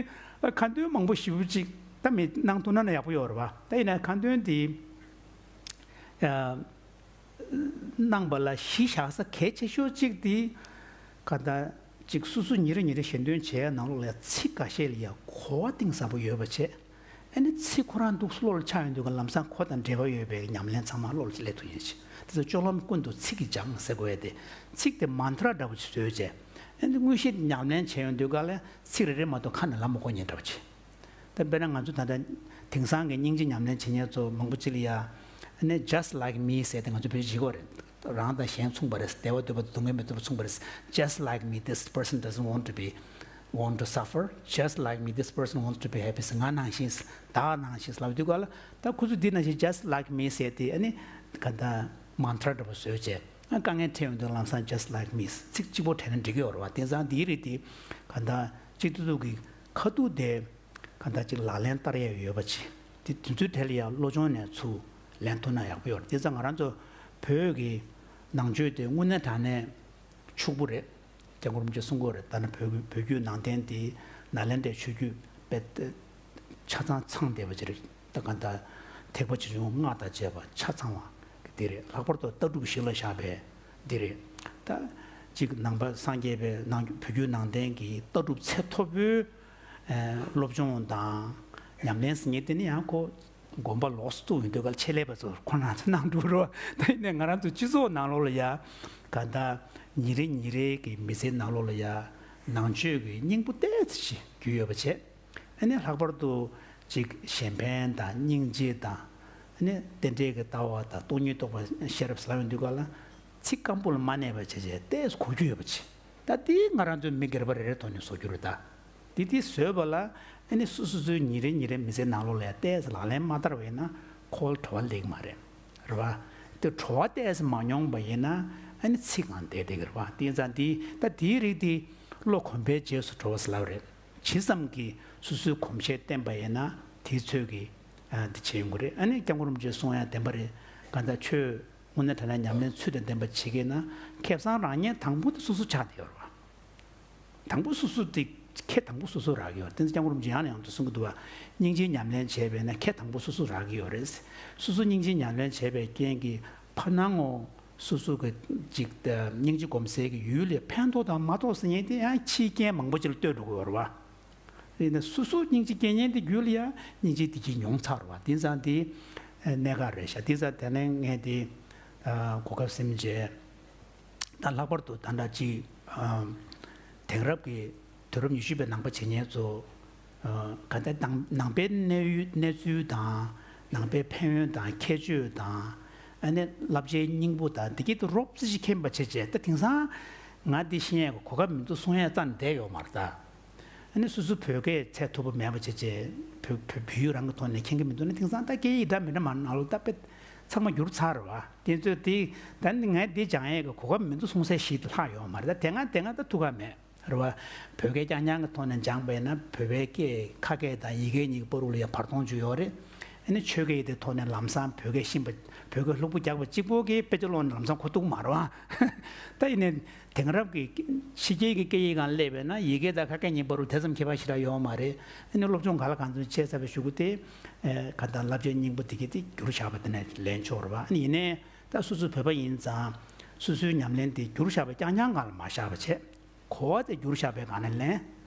ཁ་འདོན་མང་པོ་ཞེ་པོ་ཅིག་ད་མི་གནང་ཐུབ་ན་ན་ཡག་པོ་ཡོད་རེད་བ། ད་ཡིན་ན་ཁ་འདོན་དེ་ཨ་གནང་པ་ལ་གཞི་བཞག་ས་གལ་ཆེ་ཤོས་གཅིག་དེ་ག་ད་ཅིག་སོ་སོ་ཉིན་རེ་ཉིན་རེ་ཞལ་འདོན་བྱས་ནང་ལོགས་ལ་ཚིག་འགའ་ཤས་ལ་ཡ་གོ་བ་གཏིང་ཟབ་པོ་ཡོད་པ་བྱས། ཨ་ནི་ཚིག་ཁོ་རང་འདུག་སེ་བློ་ལ་འཆར་ཡོང་དུས་ཀ་ལམ་སང་ཁོ་དང་འབྲེལ་བ་ཡོད་པའི་ཉམས་ལེན་ཚང་མ་བློ་ལ་སླེབས་ཐུབ་ཡིན་ཞིང་། དེ་ཚོ་སྤྱོད་ལམ་ཀུན་ཏུ་ཚིག་གིས་སྦྱངས་ཟེར་དགོས་ཡ་དེ། ཚིག་དེ་མན་ཏྲ་འདྲ་པོ་ཅིག་བཟོས་བྱས། ཨ་ནི་དངོས་གཞི་ཉམས་ལེན་བྱས་ཡོང་དུས་ཀ་ལ་ཚིག་རེ་རེ་མ་གཏོགས་ཁ་ནས་ལབ་མ་གོ་མཁན་འདྲ་པོ་ཅིག་ད་དཔེར་ན་ང་ཚོ་ད་ལྟ་དེང་སང་གི་སྙིང་རྗེ་ཉམས་ལེན་བྱེད་མཁན་ཚོ་མང་པོ་ཅིག་ལ་ཡ། ཨ་ནི་just like me ཟེར་ཏེ་ང་ཚོ་བོད་ཡིག་གོ་རེད། རང་དང་གཞན་མཚུངས་པ་རེད། བདེ་བ་འདོད་པ་དང་སྡུག་བསྔལ་མི་འདོད་པ་མཚུངས་པ་རེད། Just like me, this person doesn't want to be, want to suffer. Just like me, this person wants to be happy. ང་ནང་བཞིན། བདག་ནང་བཞིན་ལབ་དུས་ག་ལ་ད་ཁོ་ཚོ་འདི་ནང་བཞིན་just like me ཟེར་ཏེ། ཨ་ནི་ག་ད་མན་ཏྲ་འདྲ་པོ་བཟོས་བྱས། ཨ་དཀའ་ངལ་འཕྲད་ཡོང་དུས་ལམ་སང་just like me ཚིག་གཅིག་པོ་དྲན་ན་འགྲིག་གི་ཡོད་རེད་བ། དེང་སང་འདིའི་རིགས་དེ་ག་ད་གཅིག་ཏུ་ཏུ་གི་ཁ་ཐུག་དེ་ག་ད་ཅིག་ལག་ལེན་བསྟར་ཡ་ཡོད་པ་ཅིག་དེ་དུས་ཚོད་དེ་ལ་ཡང་བློ་སྦྱོང་ནས་ཚུར་ལེན་ཐུབ་ན་ཡག་པོ་ཡོད་རེད། དེ་ཙང་ང་རང་ཚོ་བོད་ཀྱི་ནང་ཆོས་དེ་དངོས་གནས་དྲང་གནས་ཕྱུག་པོ་རེད། སྐྱབས་མགོན་རིན་པོ་ཆེས་གསུང་གི་ཡོད་རེད། ད་ནི་བོད་ཀྱི་བོད་བརྒྱུད་ནང་བསྟན་དེ་ནཱ་ལེནྡྲའི་ཆོས་བརྒྱུད་དཔེ་ཆ་ཚང་ཚང་བསྡད་པ་ཅིག་རེད། ད་ག་ད་ཐེག་པ་ཆེ་ཆུང་སྔགས་དང་བཅས་པ་ཆ་ཚང་བ་འདི་རེད། ལྷག་པར་དུ་ལྟ་གྲུབ་གཞི་ལ་བཞག་པའི་འདི་རེད། ད་ གཅིག་ནང་པ་སངས་རྒྱས་པའི་ནང་བོད་བརྒྱུད་ནང་བསྟན་གྱི་ལྟ་གྲུབ་ཚད་མཐོ་པོའི་ཨ་སློབ་སྦྱོང་དང་ཉམས་ལེན་ཟེར་མཁན་དེ་ནི་ཡང་ཁོ་དགོན་པ་ལོགས་སུ་བཙུགས་ཡོང་དུས་སྐབས་ཆེད་ལས་པ་ཚོར་ཁོ་རང་ཚོ་གནང་འགྲོ་རོགས། ད་ཡིན་ནའི་ང་རང་ཚོ་སྤྱི་ཚོགས་ནང་ལོགས་ལ་ཡ་ག་ད་ཉིན་རེ་ཉིན་རེ་གི་མི་ཚེའི་ནང་ལོགས་ལ་ཡ་ནང་ཆོས་ཀྱི་སྙིང་པོ་ཏོག་ཙམ་ཞིག་རྒྱུས་ཡོད་པ་བྱས། ཨ་ནི་ལྷག་པར་དུ་ཅིག་གཞན་ཕན་དང་སྙིང་རྗེ་དང་། ཨ་ནི་རྟེན་འབྲེལ་གྱི་ལྟ་བ་དང་སྟོང་ཉིད་རྟོགས་པ་ཤེས་རབ་ཟེར་ཡོང་དུས་སྐབས་ལ་ཚིག་སྐམ་པོ་ལ་མ་གནས་པ་བྱས་བྱས་ཏོག་ཙམ་གོ་རྒྱུ་ཡོད་པ་བྱས། ད་དེ་ང་རང་ཚོའི་མི་སྒེར་པ་རེ་རེ་ཐོག་ནས་བཟོ་རྒྱུ་རེད་ད། དེ་དེ་བཟོས་པ་ལ་ཨ་ནི་སོ་སོ་སོའི་ཉིན་རེ་ཉིན་རེ་མི་ཚེའི་ནང་ལོགས་ལ་ཡང་ཏོག་ཙམ་ལག་ལེན་མ་བསྟར་བ་ཡིན་ན་ཁོ་ལ་གྲོགས་པོ་ལེགས་མ་རེད། རེད་བ། དེ་གྲོགས་པོ་ཏོག་ཙམ་མ་མྱོང་བ་ཡིན་ན་ཨ་ནི་ཚིག་གང་བསྡད་བསྡད་ཀྱི་རེད་བ། དེ་ཡིན་ཙང་དེ་ད་དེའི་རིགས་དེ་བློ་གོམས་པའི་རྗེས་སུ་འགྲོ་བ་ཟེར་ལབ་རེད། ཇི་ཙམ་གྱིས་སོ་སོའི་གོམས་གཤིས་བརྟན་པ་ཡིན་ན་དེའི་ཚོད་ཀྱིས་ཨ་འདི་བྱེད་ཡོང་གི་རེད། ཨ་ནི་སྐྱབས་མགོན་རིན་པོ་ཆེས་གསུང་ཡ་བདེན་པ་རེད། གང་ལྟར་ཆོས་དངོས་གནས་དྲང་གནས་ཉམས་ལེན་ཚུལ་དང་ལྡན་པ་བྱེད་ཀྱི་ན་ཁེ་བཟང་རག་མཁན་དང་པོ་དེ་སོ་སོ་ཆགས་བསྡད་ཡོད་རེད་བ། དང་པོ་སོ་སོ་དེ་ཁེ་དང་པོ་སོ་སོ་རག་གི་ཡོད་རེད། དེ་ཚོ་སྐྱབས་མགོན་རིན་པོ་ཆེས་ཡང་ནས་ཡང་དུ་གསུང་གི་འདུག་བ། སྙིང་རྗེའི་ཉམས་ལེན་བྱས་པས་ན་ཁེ་དང་པོ་སོ་སོ་རག་གི་ཡོད་རེད། སོ་སོ་སྙིང་རྗེའི་ཉམས་ལེན་བྱས་པའི་རྐྱེན་གྱིས་ཕར་སྣང་ངོ་། སོ་སོ་གི་ཅིག་སྙིང་རྗེ་སྒོམ་སའི་གི་ཡུལ་ལ་ཕན་ཐོགས་དང་མ་ཐོགས་ཟེར་མཁན་དེ་ཡང་ཕྱིའི་རྐྱེན་མང་པོ་ཅིག་ལ་ལྟོས་འགྲོ་གི་ཡོད་རེད་བ། ཡིན་ན་སོ་སོ་སྙིང་རྗེ་སྐྱེ་མཁན་དེ་རྒྱུད་ལ་ཡང་སྙིང་རྗེ་དེ་གྱིས་མྱོང་ཚར་བ། དེ་ཙང་དེ་གནད་འགག་རེད་ཤག་དེ་ཙང་དེ་ནས་ངས་དེ་གོ་སྐབས་ཟིན་རྗེས་ད་ལྷག་པར་དུ་ད་ལྟ་ཅིག་དེང་རབས་ཀྱི་དུས་རབས་ཉི་ཤུ་པའི་ནང་པ་བྱེད་མཁན་ཚོ་ག་ད་ནང་ནང་པའི་གནས་ཡུལ་གནས་ཚུལ་དང་ནང་པའི་ཕན་ཡོན་དང་ཁྱད་ཆོས་དང་ཨ་ནི་བསླབ་བྱའི་སྙིང་པོ་དང་དེ་གྱད་དུ་རོབ་ཙམ་ཞིག་མཁྱེན་པ་བྱས་བྱས། ད་དེང་སང་ང་འདི་ཤེས་ཡས་ཀྱི་གོ་སྐབས་མི་འདུག་གསུང་ཡས་རྩ་ནས་བསྡད་ཡོད་མ་རེད་ད། ཨ་ནི་སོ་སོ་བོད་སྐད་ཚད་མཐོ་པོ་མེད་པ་བྱས་བྱས་བོད་བོད་བོད་ཡིག་རང་གི་ཐོག་ནས་མཁྱེན་གྱི་མི་འདུག་ན་དེང་སང་ད་སྐད་ཡིག་འདྲ་མི་འདྲ་མ་ནང་ལོགས་ད་དཔེ་ཚང་མ་འགྱུར་ཚར་རེད་བ། དེ་ཚོས་དེ་ད་ནི་ངས་འདི་སྦྱང་ཡས་ཀྱི་གོ་སྐབས་མི་འདུག་གསུང་སའི་གཞི་དེ་ལྷག་ཡོད་མ་རེད་ད། དེ་སྔ་དེ་སྔ་ད་ཐུག་ག་མེད་རེད་བ། བོད་སྐད་རྐྱང་རྐྱང་གི་ཐོག་ནས་སྦྱངས་པ་ཡིན་ན་བོད་པའི་སྐད་ཁ་སྐད་དང་ཡི་གེ་གཉིས་ཀྱི་བར་དུ་ལ་ཡང་བར་སྟོང་ཅིག་ཡོད་རེད། ཨ་ནི་ཆོས་སྐད་ཡིག་དེ་ཐོག་ནས་ལམ་སང་བོད་སྐད་ཤེས་པ་བོད་སྐད་ལྷུག་པོ་རྒྱག་པ་གཅིག་པོ་གིས་དཔེ་ཆ་ཀློག་ནས་ལམ་སང་གོ་ཐུབ་མ་རེད་བ། ད་ཡིན་ནའི་དེང་རབས་ཀྱི་ཕྱི་རྒྱལ་གྱི་སྐད་ཡིག་སྒང་སླེབས་པས་ན་ཡི་གེ་དང་ཁ་སྐད་གཉིས་བར་དུ་དེ་ཙམ་ཁྱད་པར་ཞེ་དྲག་ཡོད་མ་རེད། ཨ་ནི་སློབ་སྦྱོང་ག་ལ་གང་འཚམ་བྱས་ཚར་བའི་གཞུག་གུ་དེ་ག་ད་བསླབ་བྱའི་སྙིང་པོ་དེ་གྱད་དེ་བསྒྱུར་བཞག་པ་དེ་ནས་ལེན་ཆོག་རེད་བ། ཨ་ནི་ཡིན་ནའི་ད་སོ་སོའི་བོད་པ་ཡིན་ཙང་སོ་སོའི་ཉམས་ལེན་དེ་བསྒྱུར་བཞག་པ་རྐྱང་རྐྱང་སྒང་ལ་མ་བཞག་པ་བྱས། གོ་བ་དེ་བསྒྱུར་བཞག་པའི་སྒང་ནས་ལེན།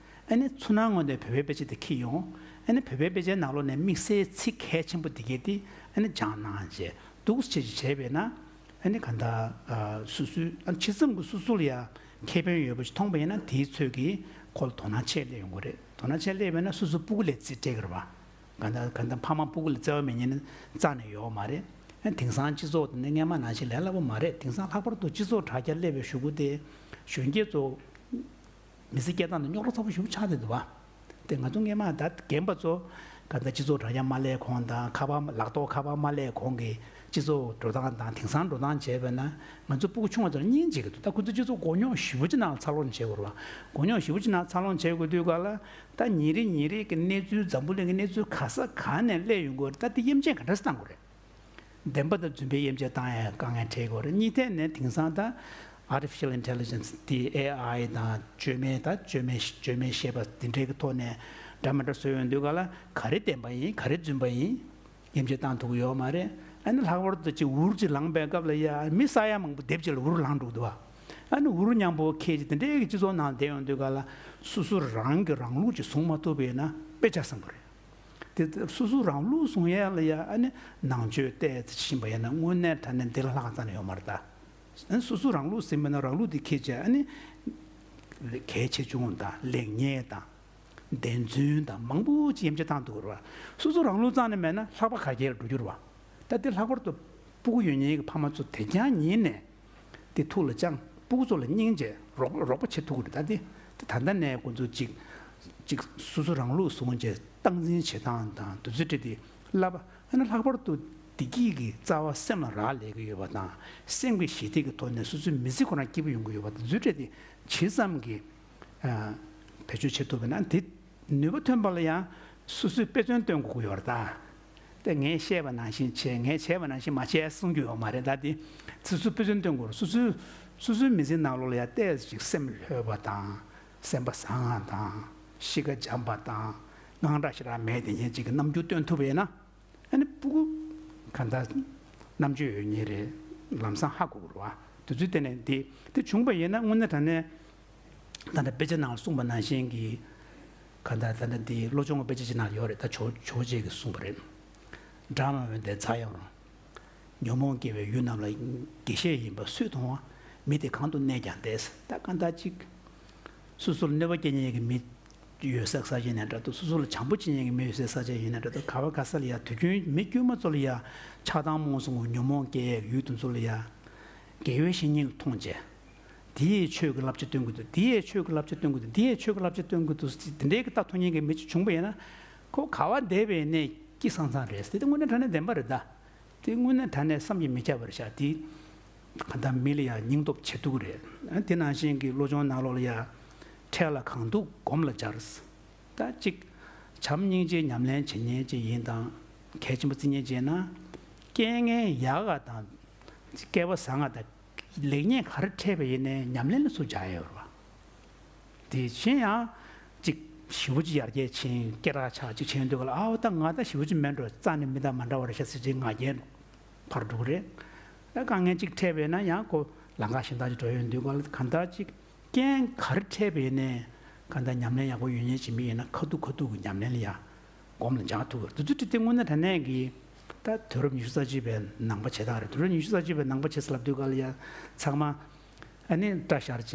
ཨ་ནི་ཚུར་སྣང་ངོས་ནས་བོད་པའི་དཔེ་ཆ་དེ་འཁྱེར་ཡོང་། ཨ་ནི་བོད་པའི་དཔེ་ཆའི་ནང་ལོགས་ནས་དམིགས་བསལ་ཚིག་གལ་ཆེན་པོ་དེ་གྱད་དེ་ཨ་ནི་སྦྱངས་གནང་བྱས་འདུག་སེ་བྱས་བྱས་པས་ན། ཨ་ནི་ག་ད་སོ་སོའི་ཨ་ཇི་ཙམ་གྱིས་སོ་སོ་ལ་ཡང་ཁེ་ཕན་ཡོད་པ་ཞིག་མཐོང་པ་ཡིན་ན་དེའི་ཚོད་ཀྱིས་ཁོ་ལ་དོ་སྣང་ཆེ་སླེབས་ཡོང་གི་རེད། དོ་སྣང་ཆེ་སླེབས་པས་ན་སོ་སོ་སྤུ་གུ་ལ་རྩིས་སྤྲད་ཀྱི་རེད་བ། ག་ད་ག་ད་ཕ་མ་སྤུ་གུ་ལ་བརྩེ་བ་མེད་མཁན་ནི་རྩ་ནས་ཡོད་མ་རེད། ཨ་དེང་སང་སྤྱི་ཚོགས་དེ་ནི་སྔན་མ་ནང་བཞིན་ལས་སླ་པོ་མ་རེད། དེང་སང་ལྷག་པར་དུ་སྤྱི་ཚོགས་དྲ་རྒྱ་སླེབས་པའི་གཞུག་གུ་དེ་གཞོན་སྐྱེས་ཚོ་མི་ཚེ་སྐྱེལ་སྟངས་དེ་རྙོག་དྲ་ཚ་པོ་ཞེ་པོ་ཆགས་བསྡད་འདུག་བ། དེ་ང་ཚོ་སྔན་མ་ད་རྒན་པ་ཚོ་ག་ད་སྤྱི་ཚོགས་དྲ་རྒྱ་མ་སླེབས་གོང་དང་ཁ་པར་ལག་ཐོག་ཁ་པར་མ་སླེབས་གོང་གི་སྤྱི་ཚོགས་འགྲོ་སྟངས་དང་དེང་སང་འགྲོ་སྟངས་བྱས་པས་ན་ང་ཚོ་སྤུ་གུ་ཆུང་བ་ཚོར་སྙིང་རྗེ་གི་འདུག་ད་ཁོ་ཚོ་སྤྱི་ཚོགས་མགོ་རྙོག་ཞེ་པོ་ཅིག་ནང་འཚར་ལོངས་བྱེད་དགོས་རེད་བ། མགོ་རྙོག་ཞེ་པོ་ཅིག་ནང་འཚར་ལོངས་བྱེད་དགོས་དུས་ག་ལ་ད་ཉིན་རེ་ཉིན་རེ་གི་གནས་ཚུལ་འཛམ་བུ་གླིང་གི་གནས་ཚུལ་ག་ས་ག་ནས་སླེབས་ཡོང་གི་རེད། ད་དེ་དབྱེ་འབྱེད་ག་འདྲ་སེ་བཏང་དགོས་རེད། བདེན་པ་དང་རྫུན་པའི་དབྱེ་འབྱེད་བཏང་ཡ་དཀའ་ངལ་འཕྲད་ཀྱི་ཡོད་རེད། གཉིས་ཐད་ནས་དེང་སང་ད་Artificial Intelligence དེ་ཨེ་ཨའི་དང་བཅོས་མའི་ད་བཅོས་མའི་བཅོས་མའི་ཤེས་པ་དེ་འདྲའི་གི་ཐོག་ནས་འདྲ་མི་འདྲ་བཟོས་ཡོང་དུས་ག་ལ་ག་རེ་བདེན་པ་ཡིན་ག་རེ་རྫུན་པ་ཡིན་དབྱེ་འབྱེད་བཏང་ཐུབ་ཀྱི་ཡོད་མ་རེད། ཨ་ནི་ལྷག་པར་དུ་ཅིག་འུར་ཅིག་ལངས་པའི་སྐབས་ལ་ཡ་མི་ས་ཡ་མང་པོ་སྡེབ་ཅིག་ལ་འུར་ལངས་འགྲོ་གི་འདུག་བ། ཨ་ནི་འུར་མཉམ་པོ་ཁྱེར་ཅིག་དེ་འདྲའི་གི་སྤྱི་ཚོགས་ནང་བསྡད་ཡོང་དུས་ག་ལ་སོ་སོ་རང་གི་རང་ལུགས་ཅིག་བཟུང་མ་ཐུབ་པ་ཡིན་ན་དཔེ་ཆ་བཟང་པོ་རེད། དེ་སོ་སོ་རང་ལུགས་བཟུང་ཡ་ལ་ཡ་ཨ་ནི་ནང་ཆོས་བལྟས་ཕྱིན་པ་ཡིན་ན་དངོས་གནས་དྲང་གནས་འདི་ལ་ལྷག་ཙམ་ཡོད་མ་རེད་ད། ཨ་ནི་སོ་སོ་རང་ལུགས་ཟིན་པ་ན་རང་ལུགས་དེ་ཁྱེར་བྱས་ཨ་ནི་གལ་ཆེ་ཆུང་དང་ལེགས་ཉེས་དང་བདེན་རྫུན་དང་མང་པོ་ཅིག་དབྱེ་འབྱེད་བཏང་ཐུབ་ཀྱི་རེད་བ། སོ་སོ་རང་ལུགས་རྩ་ནས་མེད་ན་ལྷག་པ་ག་གེ་ལ་འགྲོ་རྒྱུ་རེད་བ། ད་དེ་ལྷག་པར་དུ་སྤུ་གུ་ཡོད་མཁན་གྱི་ཕ་མ་ཚོ་དེ་རྐྱང་ཉིད་ནས། དེ་ཐུགས་ལ་བཅངས། སྤུ་གུ་ཚོ་ལ་སྙིང་རྗེ་རོགས་རོགས་པ་བྱེད་ཐུབ་ཀྱི་རེད། ད་དེ་དེ་ད་ལྟ་ནས་ཁོང་ཚོ་ཅིག་ཅིག་སོ་སོ་རང་ལུགས་བཟུང་བྱས་སྟངས་འཛིན་བྱེད་སྟངས་དང་དུས་ཚོད་སྤྲད་དེ་བསླབ་པ། ཨ་ནི་ལྷག་པར་དུ་བདེ་སྐྱིད་ཀྱི་རྩ་བ་སེམས་ལ་རག་ལས་ཀྱི་ཡོད་པ་དང་སེམས་ཀྱི་ཞི་བདེ་གི་ཐོག་ནས་སོ་སོའི་མི་ཚེ་ཁོ་རང་སྐྱིད་པོ་ཡོང་གི་ཡོད་པ་དང་དུས་ཚོད་སྤྲད་དེ་ཇི་ཙམ་གྱིས་བེད་སྤྱོད་བྱེད་ཐུབ་པ་ན་དེ། ནུས་པ་ཐོན་པ་ལ་ཡང་སོ་སོས་དཔེ་མཚོན་སྟོན་དགོས་ཀྱི་ཡོད་རེད་ད། དེ་ངས་བཤད་པ་ནང་བཞིན་བྱས་ངས་བྱས་པ་ནང་བཞིན་མ་བྱས་གསུང་རྒྱུ་ཡོད་མ་རེད་ད། དེ་སོ་སོས་དཔེ་མཚོན་སྟོན་དགོས་རེད། སོ་སོའི་སོ་སོའི་མི་ཚེའི་ནང་ལོགས་ལ་ཡང་ཏོག་ཙམ་ཅིག་སེམས་ལྷོད་པ་དང་སེམས་པ་བཟང་བ་དང་གཤིས་ཀ་འཇམ་པ་དང་དངངས་སྐྲག་ཞེ་དྲག་མེད་དེ་ཉིད་ཅིག་གི་རྣམ་འགྱུར་སྟོན་ཐུབ་པ་ཡིན་ན། ཨ་ནི་སྤུ་གུ་ག་འདྲ་རྣམ་དཔྱོད་ཡོད་མཁན་རེད། ལམ་སང་ཧ་གོ་གི་རེད་བ། དུས་ཚོད་དེ་ནས་འདི་དེ་བྱུང་བ་ཡིན་ན། དངོས་གནས་དྲང་གནས་ད་ལྟ་དཔེ་ཆ་ནང་ལ་གསུངས་པ་ནང་བཞིན་གྱི་གང་ལྟར་ད་ལྟ་འདི་བློ་སྦྱོང་གི་དཔེ་ཆ་ཅིག་ནང་ཡོད་རེད། ད་ཇོ་ཇོ་བོ་རྗེ་གིས་གསུངས་པ་རེད། སྒྲ་མ་འོན་ཏེ་རྩྭ་ཡང་རུང་། ཉོན་མོངས་སྐྱེ་བའི་ཡུལ་རྣམས་ལ། དགེ་བཤེས་ཡིན་པ་སུས་མཐོང་བ། མི་དེ་གང་དུ་གནས་ཀྱང་བདེ། ད་གང་ལྟར་ཅིག་སོ་སོ་ལ་གནོད་པ་སྐྱེལ་མཁན་གྱི་མི་ཡོད་སའི་ས་ཆ་ཡིན་ན་འདྲ་འདུག་སོ་སོ་ལ་བྱམས་པོ་བྱེད་མཁན་གྱི་མི་ཡོད་སའི་ས་ཆ་ཡིན་ན་འདྲ་འདུག་ག་བ་ག་ས་ལ་ཡ་དུས་རྒྱུན་མི་དཀྱུས་མ་ཚོ་ལ་ཡ་ཆགས་སྡང་རྨོངས་གསུམ་གྱི་ཉོན་མོངས་སྐྱེ་ཡས་ཡུལ་དེ་ཚོ་ལ་ཡ་དགེ་བའི་བཤེས་གཉེན་མཐོང་བྱས། དེ་ཡིས་ཆོས་ཀྱི་བསླབ་བྱ་སྟོན་གྱི་འདུག་དེ་ཡིས་ཆོས་ཀྱི་བསླབ་བྱ་སྟོན་གྱི་འདུག་དེ་ཡིས་ཆོས་ཀྱི་བསླབ་བྱ་སྟོན་གྱི་འདུག་དེ་འདྲའི་གི་ད་མཐོང་མཁན་གྱི་མི་ཅིག་བྱུང་བ་ཡིན་ན། ཁོ་ག་བ་བསྡད་པའི་གནས་སྐྱིད་སང་སང་རེད་ཟེར། དེ་དངོས་གནས་དྲང་གནས་བདེན་པ་རེད་ད། དེ་དངོས་གནས་དྲང་གནས་བསམ་གྱིས་མི་ཁྱབ་པ་རེད་ཤག་དེ་གང་ལྟར་མི་ལ་ཡང་སྙིང་སྟོབས་ཆེ་ཐུག་རེད། དེ་ནང་བཞིན་གྱི་བློ་སྦྱོང་ནང་ལོགས་ལ་ཡང་འཕྲལ་ལ་གང་ཐུག་སྒོམ་ལ་སྦྱར། ད་གཅིག་བྱམས་སྙིང་རྗེ་ཉམས་ལེན་བྱེད་མཁན་ཅིག་ཡིན་དང་། གལ་ཆེན་པོ་བརྩི་མཁན་ཅིག་ཡིན་ན། རྐྱེན་ངན་ཡག་ག་དང་སྐལ་བ་བཟང་ང་དང་། ལེགས་ཉེས་ག་རེ་འཕྲད་པ་ཡིན་ནའི་ཉམས་ལེན་ལ་ཚུར་སྦྱར་ཡ་ཡོད་རེད་བ། དེ་བཞིན་ཡང་ཅིག་ཞེ་པོ་ཅིག་ཡར་རྒྱས་ཕྱིན། སྐད་གྲགས་ཆགས་ཅིག་ཕྱིན་དུས་ག་ལ། ཨའོ་ད་ང་ད་ཞེ་པོ་ཅིག་མེད་འགྲོ། རྩ་ནས་མི་དང་མ་འདྲ་བ་རེད་ཤག་ཟེར་ཅིག་ང་རྒྱལ་འཕར་འགྲོ་གི་རེད། ད་དཀའ་ངལ་ཅིག་འཕྲད་པ་ཡིན་ན་ཡང་ཁོ་ལམ་ཁ་གཞན་དག་ཅིག་འགྲོ་ཡོང་དུས་ག་ལ། གང་ལྟར་ཅིག་རྐྱེན་ག་རེ་འཕྲད་པ་ཡིན་ནའི་གང་ལྟར་ཉམས་ལེན་ཡག་པོ་ཡོད་མཁན་ཅིག་མི་ཡིན་ན། ཁ་ཐུག་ཁ་ཐུག་གི་ཉམས་ལེན་ལ་ཡ་སྒོམ་ལ་སྦྱར་ཐུབ་པ་དེ་ཚོ་ཅིག་དེ་དངོས་གནས་དྲང་གནས་ཀྱི་ད་དུས་རབས་ཉི་ཤུ་རྩ་གཅིག་པའི་ནང་པ་བྱེད་སྟངས་རེད། དུས་རབས་ཉི་ཤུ་རྩ་གཅིག་པའི་ནང་པ་བྱེད་ཟེར་ལབ་དུས་ག་ལ་ཡ་ཚང་མ་ཨ་ནི་སྐྲ་བཞར་བྱས་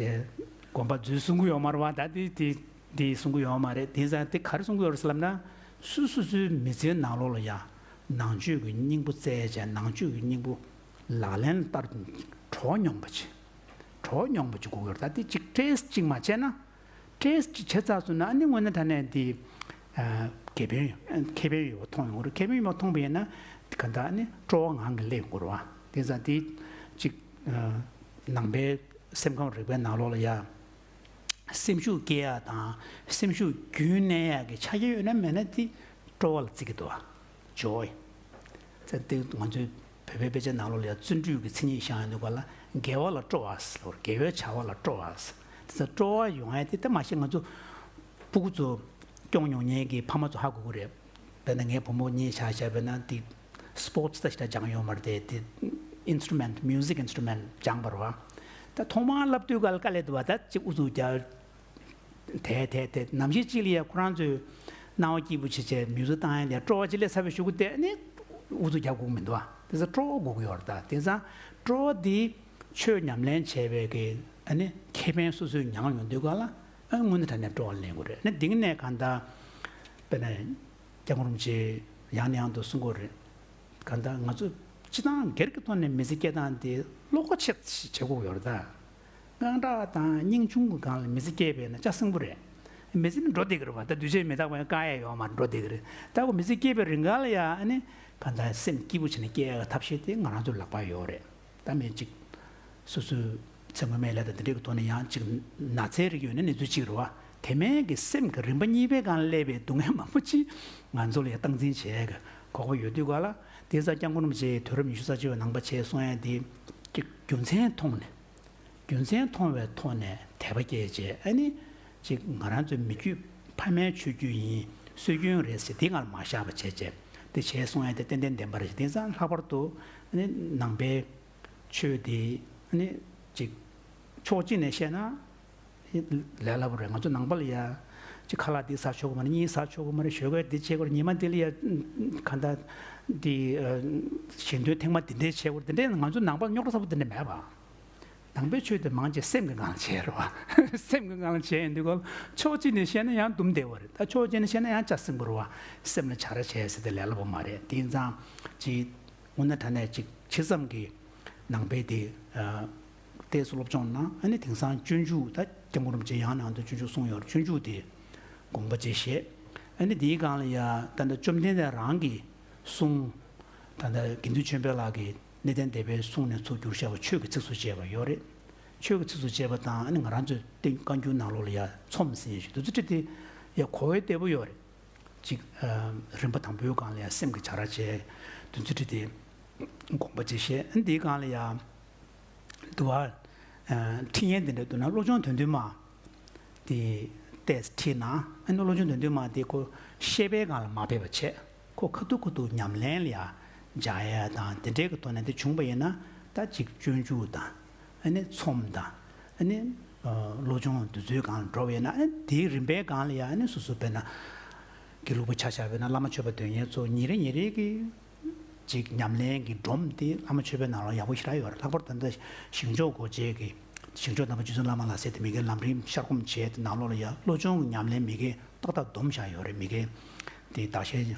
དགོན་པ་འཛུལ་གསུང་གི་ཡོད་མ་རེད་བ། ད་དེ་དེ་དེ་གསུང་གི་ཡོད་མ་རེད། དེང་སང་དེ་ག་རེ་གསུང་གི་ཡོད་རེད་ཟེར་ལབ་ན། སུ་སོ་སོའི་མི་ཚེའི་ནང་ལོགས་ལ་ཡ་ནང་ཆོས་ཀྱི་སྙིང་པོ་བཙལ་བྱས། ནང་ཆོས་ཀྱི་སྙིང་པོ་ལག་ལེན་ལ་བསྟར། གྲོགས་རྙོག་པ་བྱེད། གྲོགས་རྙོག་པ་བྱེད་དགོས་ཀྱི་ཡོད་རེད། ད་དེ་གཅིག་ཊེ་སི་ཊི་གཅིག་མ་བྱས་ན། ཊེ་སི་ཊི་བྱེད་ཚར་སོང་ན། ཨ་ནི་དངོས་གནས་དྲང་གནས་འདི་ཨ་ཁེ་ཕན་ཡོད། ཁེ་ཕན་ཡོད་པ་མཐོང་ཡོང་གི་རེད། ཁེ་ཕན་ཡོད་པ་མཐོང་པ་ཡིན་ན་ག་ད་ཨ་ནི་སྤྲོ་བ་ངང་གིས་སླེབས་ཡོང་གི་རེད་བ། དེ་ཙང་དེ་ཅིག་ཨ་ནང་པའི་སེམས་ཁམས་རིག་པའི་ནང་ལོགས་ལ་ཡ་སེམས་ཤུགས་སྐྱེ་ཡ་དང་སེམས་ཤུགས་རྒྱུན་གནས་ཡ་གི་ཆ་རྐྱེན་ཡོད་ན་མེད་ན་དེ་སྤྲོ་བ་ལ་བརྩི་གི་འདུག་བ། ཇོའི། ཙང་དེ་ང་ཚོའི་བོད་པའི་དཔེ་ཆ་ནང་ལོགས་ལ་ཡང་བརྩོན་འགྲུས་ཀྱི་མཚན་ཉིད་བཞག་ཡོང་དུས་ག་ལ། དགེ་བ་ལ་སྤྲོ་བ་ཟེར་བ། དགེ་བའི་བྱ་བ་ལ་སྤྲོ་བ་ཟེར། དེ་ཚོ་སྤྲོ་བ་ཡོང་ཡ་དེ་ད་མ་གཞི་ང་ཚོ་སྤུ་གུ་ཚོ་སྐྱོང་མྱོང་མཁན་གྱི་ཕ་མ་ཚོ་ཧ་གོ་གི་རེད། དཔེར་ན་ངའི་བུ་མོ་གཉིས་ཆ་བཞག་པ་ན། དེ་སི་པོར་ཊི་སི་ད་ཞེ་དྲག་སྦྱངས་ཡོད་མ་རེད་དེ། དེ་ཨིན་སི་ཊུ་མེན་ཊི། མིའུ་ཟིག་ཨིན་སི་ཊུ་མེན་ཊི་སྦྱངས་པ་རེད་བ། ད་ཐོག་མར་བསླབ་དུས་ག་ལ་དཀའ་ལས་འདུག་བ། ད་ཅིག་ཨུ་ཚུགས་རྒྱག་དེ་དེ་དེ་ནམ་ཞིག་ཅིག་ལ་ཡ་ཁོ་རང་ཚོས་སྣང་བ་སྐྱིད་པོ་བྱེད་བྱས་མིའུ་ཟིག་བཏང་ཡ་དེ་སྤྲོ་བ་ཅིག་སླེབས་ཚར་བའི་གཞུག་གུ་དེ་ནི་ཨུ་ཚུགས་རྒྱག་དགོས་ཀྱི་མི་འདུག་བ། དེ་ཚོ་སྤྲོ་བ་དགོས་ཀྱི་ཡོད་རེད། ད་དེང་སང་སྤྲོ་བ་འདི་ཆོས་ཉམས་ལེན་བྱས་པའི་གི་ཨ་ནི་ཁེ་ཕན་སོ་སོས་མྱངས་ཡོང་དུས་ག་ལ། ཨ་དངོས་གནས་དྲང་གནས་སྤྲོ་བ་ལེན་དགོས་རེད། ཨ་ནི་འདི་ནས་གང་ལྟར་དཔེར་ན་སྐྱབས་མགོན་རིན་པོ་ཆེས་ཡང་ནས་ཡང་དུ་གསུང་གི་ཡོད་རེད། གང་ལྟར་ང་ཚོ་སྤྱི་བཏང་སྒེར་གྱི་ཐོག་ནས་མི་ཚེ་སྐྱེལ་སྟངས་དེ་བློ་ཁོག་ཆེ་བྱེད་དགོས་ཀྱི་ཡོད་རེད་ད། དངངས་སྐྲག་དང་སྙིང་ཆུང་གི་སྒང་ལ་མི་ཚེ་སྐྱེལ་བས་ན་ལྕགས་སྲིན་པོ་རེད། མི་ཚེ་ནི་འགྲོ་བསྡད་ཀྱི་རེད་བ། ད་འདུས་བྱས་མི་རྟག་པ་ཡང་བཀག་ཡས་ཡོད་མ་རེད། འགྲོ་བསྡད་ཀྱི་རེད། ད་ཁོ་མི་ཚེ་སྐྱེལ་བའི་རིང་ག་ལ་ཡ་ཨ་ནི་གང་ལྟར་སེམས་སྐྱིད་པོ་བྱས་ནས་སྐྱེལ་ཡག་གི་ཐབས་ཤེས་དེ་ང་རང་ཚོའི་ལག་པར་ཡོད་རེད། ད་མི་གཅིག་སོ་སོའི་ཚེ་སྔོན་མའི་ལས་དང་དེ་འདྲའི་གི་ཐོག་ནས་ཡང་གཅིག་ན་ཚའི་རིགས་ཡོད་ན་ནི་ཚུལ་གཅིག་རེད་བ། དེ་མིན་གྱི་སེམས་ཀྱི་རིམ་པ་གཉིས་པའི་སྒང་ལ་སླེབས་པའི་སྡུག་བསྔལ་མང་པོ་ཅིག་ང་ཚོ་ལ་ཡང་སྟངས་འཛིན་བྱེད་ཡག་གི་ཁོག་པ་ཡོད་དུས་ག་ལ། དེ་ཙང་སྐྱབས་མགོན་རིན་པོ་ཆེས་དུས་རབས་ཉི་ཤུ་རྩ་གཅིག་པའི་ནང་པ་བྱས་གསུང་ཡ་དེ་གཅིག་རྒྱུ་མཚན་མཐོང་ནས། རྒྱུ་མཚན་མཐོང་བའི་ཐོག་ནས་དད་པ་སྐྱེས་བྱས། ཨ་ནི་ཅིག་ང་རང་ཚོའི་མི་རྒྱུད་ཕ་མའི་ཆོས་བརྒྱུད་ཡིན། སྲོལ་རྒྱུན་རེད་ཟེར་དེ་སྒང་ལ་མ་བཞག་པ་བྱས་བྱས། དེ་བྱས་གསུང་ཡ་དེ་ཏན་ཏན་བདེན་པ་རེད། དེང་སང་ལྷག་པར་དུ་ཨ་ནི་ནང་པའི་ཆོས་དེ་ཨ་ནི་ཅིག་ཕྱོགས་གཅིག་ནས་བཤད་ན་ལས་སླ་པོ་རེད། ང་ཚོ་ནང་པ་ལ་ཡ་ཅིག་ཁ་ལག་འདི་ཟ་ཆོག་གི་མ་རེད། གཉིས་ཟ་ཆོག་གི་མ་རེད། ཞོགས་ཀས་འདི་བྱེད་དགོས་རེད། ཉི་མ་འདི་ལ་ཡ་གང་ལྟར་འདི་ཨ་ཞལ་འདོན་ཐེངས་མ་འདི་འདྲས་བྱེད་དགོས་རེད། དེ་འདྲས་ང་ཚོ་ནང་པ་ལ་རྙོག་དྲ་ཚ་པོ་དེ་འདྲས་མེད་པ། ནང་པའི་ཆོས་དེ་མང་ཆེ་སེམས་ཀྱི་ངང་ལ་བྱས་རེད་བ། སེམས་ཀྱི་ངང་ལ་བྱས་ཡོང་དུས་ག་ལ་ཕྱོགས་གཅིག་ནས་བཤད་ན་ཡང་འདུམ་བདེ་བ་རེད། ད་ཕྱོགས་གཅིག་ནས་བཤད་ན་ཡང་ལྕགས་སྲིན་པོ་རེད་བ། སེམས་ལ་བྱ་ར་བྱས་ཟེར་དེ་ལས་སླ་པོ་མ་རེད། དེ་ཡིན་ཙང་ཅིག་དངོས་གནས་དྲང་གནས་ཅིག་ཇི་ཙམ་གྱི་ནང་པའི་དེ་ཨ་ཏོག་ཙམ་སློབ་སྦྱོང་གནང་། ཨ་ནི་དེང་སང་སྤྱོད་འཇུག་ད་སྐྱབས་མགོན་རིན་པོ་ཆེ་ཡང་ནས་ཡང་དུ་སྤྱོད་འཇུག་གསུངས་ཡོད་རེད། སྤྱོད་འཇུག་དེ་དགོངས་པ་བཞེས་བྱས། ཨ་ནི་དེའི་སྒང་ལ་ཡ་ད་ལྟ་བཅོམ་ལྡན་འདས་རང་གི་གསུང་། ད་ལྟ་དགེ་འདུན་ཆོས་འཕེལ་ལགས་ཀྱིས་གནས་བརྟན་སྡེ་པའི་གསུང་ནས་ཚུར་བསྒྱུར་བཞག་པ་ཆོས་ཀྱི་ཚིགས་སུ་བཅད་པ་ཡོད་རེད། ཆོས་ཀྱི་ཚིགས་སུ་བཅད་པ་དང་ཨ་ནི་ང་རང་ཚོའི་བསྟན་བཀའ་འགྱུར་ནང་ལོགས་ལ་ཡ་ཚོམས་ཟིན་ཞིག་དུས་ཚོད་ཁྲིད་དེ་ཡ་གོ་བའི་བདེ་པོ་ཡོད་རེད། ཅིག་ཨ་རིམ་པ་དང་པོའི་སྒང་ལ་ཡ་སེམས་ཀྱི་བྱ་ར་བྱས་དུས་ཚོད་ཁྲིད་དེ་དགོངས་པ་བཞེས་བྱས། ཨ་ནི་དེའི་སྒང་ལ་ཡ་དུ་བ་ཨ་ཁྲིད་ཡན་དེ་འདྲ་འདུག་ན་བློ་སྦྱོང་དོན་བདུན་མ། དེ་ཏོག་ཙམ་ཁྲིད་ན། ཨ་ནི་བློ་སྦྱོང་དོན་བདུན་མ་དེ་ཁོ་བཤད་པའི་སྒང་ལ་མ་ཕེབས་པ་བྱས། ཁོ་ཁ་ཐུག་ཁ་ཐུག་ཉམས་ལེན་ལ་ཡ་སྦྱར་ཡ་དང་དེ་འདྲའི་གི་ཐོག་ནས་དེ་བྱུང་པ་ཡིན་ན། ད་ཅིག་སྤྱོད་འཇུག་དང་ ཨ་ནི་ཚོམས་དང་ཨ་ནི་བློ་སྦྱོང་དེ་ཚོའི་སྒང་ལ་འགྲོ་བས་ན། ཨ་ནི་དེའི་རིམ་པའི་སྒང་ལ་ཡང་ཨ་ནི་སོ་སོ་དཔེར་ན་དགེ་ལུགས་པ་ཆ་བཞག་པས་ན་བླ་མ་མཆོད་པ་འདོན་མཁན་ཚོ་ཉིན་རེ་ཉིན་རེ་གི་ཅིག་ཉམས་ལེན་གྱི་སྒྲོམ་དེ་བླ་མ་མཆོད་པའི་ནང་ལ་ཡག་པོ་ཞེ་དྲག་ཡོད་རེད། ལྷག་པར་དུ་ད་ཞིང་མཆོག་སྒོ་འབྱེད་ཀྱི་ཞིང་མཆོག་དམ་པ་རྗེ་བཙུན་བླ་མ་ལ་ཟེར་དེ་མི་སྒེར་ལམ་རིམ་ཤར་སྒོམ་བྱས་དེ་ནང་ལོགས་ལ་ཡང་བློ་སྦྱོང་གི་ཉམས་ལེན་མི་སྒེར་ཏག་ཏག་བསྡོམས་བཞག་ཡོད་རེད། མི་སྒེར་དེ་བདག་གཞན་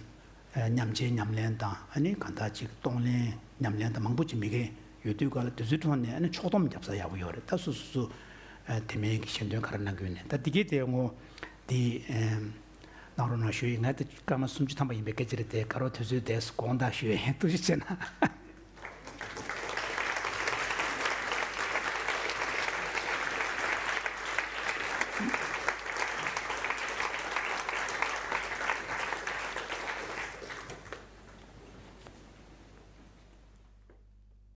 མཉམ་བརྗེའི་ཉམས་ལེན་དང་ཨ་ནི་གང་ལྟར་ཅིག་གཏོང་ལེན་ཉམས་ལེན་དང་མང་པོ་ཅིག་མི་སྒེར་ཡོད་དུས་ག་ལ་དེ་ཚོའི་ཐོག་ནས་ཨ་ནི་ཕྱོགས་བསྡོམས་རྒྱབ་ས་ཡག་པོ་ཡོད་རེད། ད་སོ་སོ་སོ་དེ་མིན་གྱི་ཞལ་འདོན་ག་རེ་གནང་གི་ཡོད་ནས་ད་འདི་གའི་དེ་ངོ་དེ་གནང་རོགས་གནང་ཞུ་ཡིན། ང་དེ་སྐར་མ་སུམ་ཅུ་ཐམ་པ་ཡིན་པའི་སྐད་ཆ་རེད། དེ་དགའ་རོགས་དུས་ཚོད་དེས་དགོངས་དག་ཞུ་ཡིན། ཐུགས་རྗེ་ཆེ་གནང་།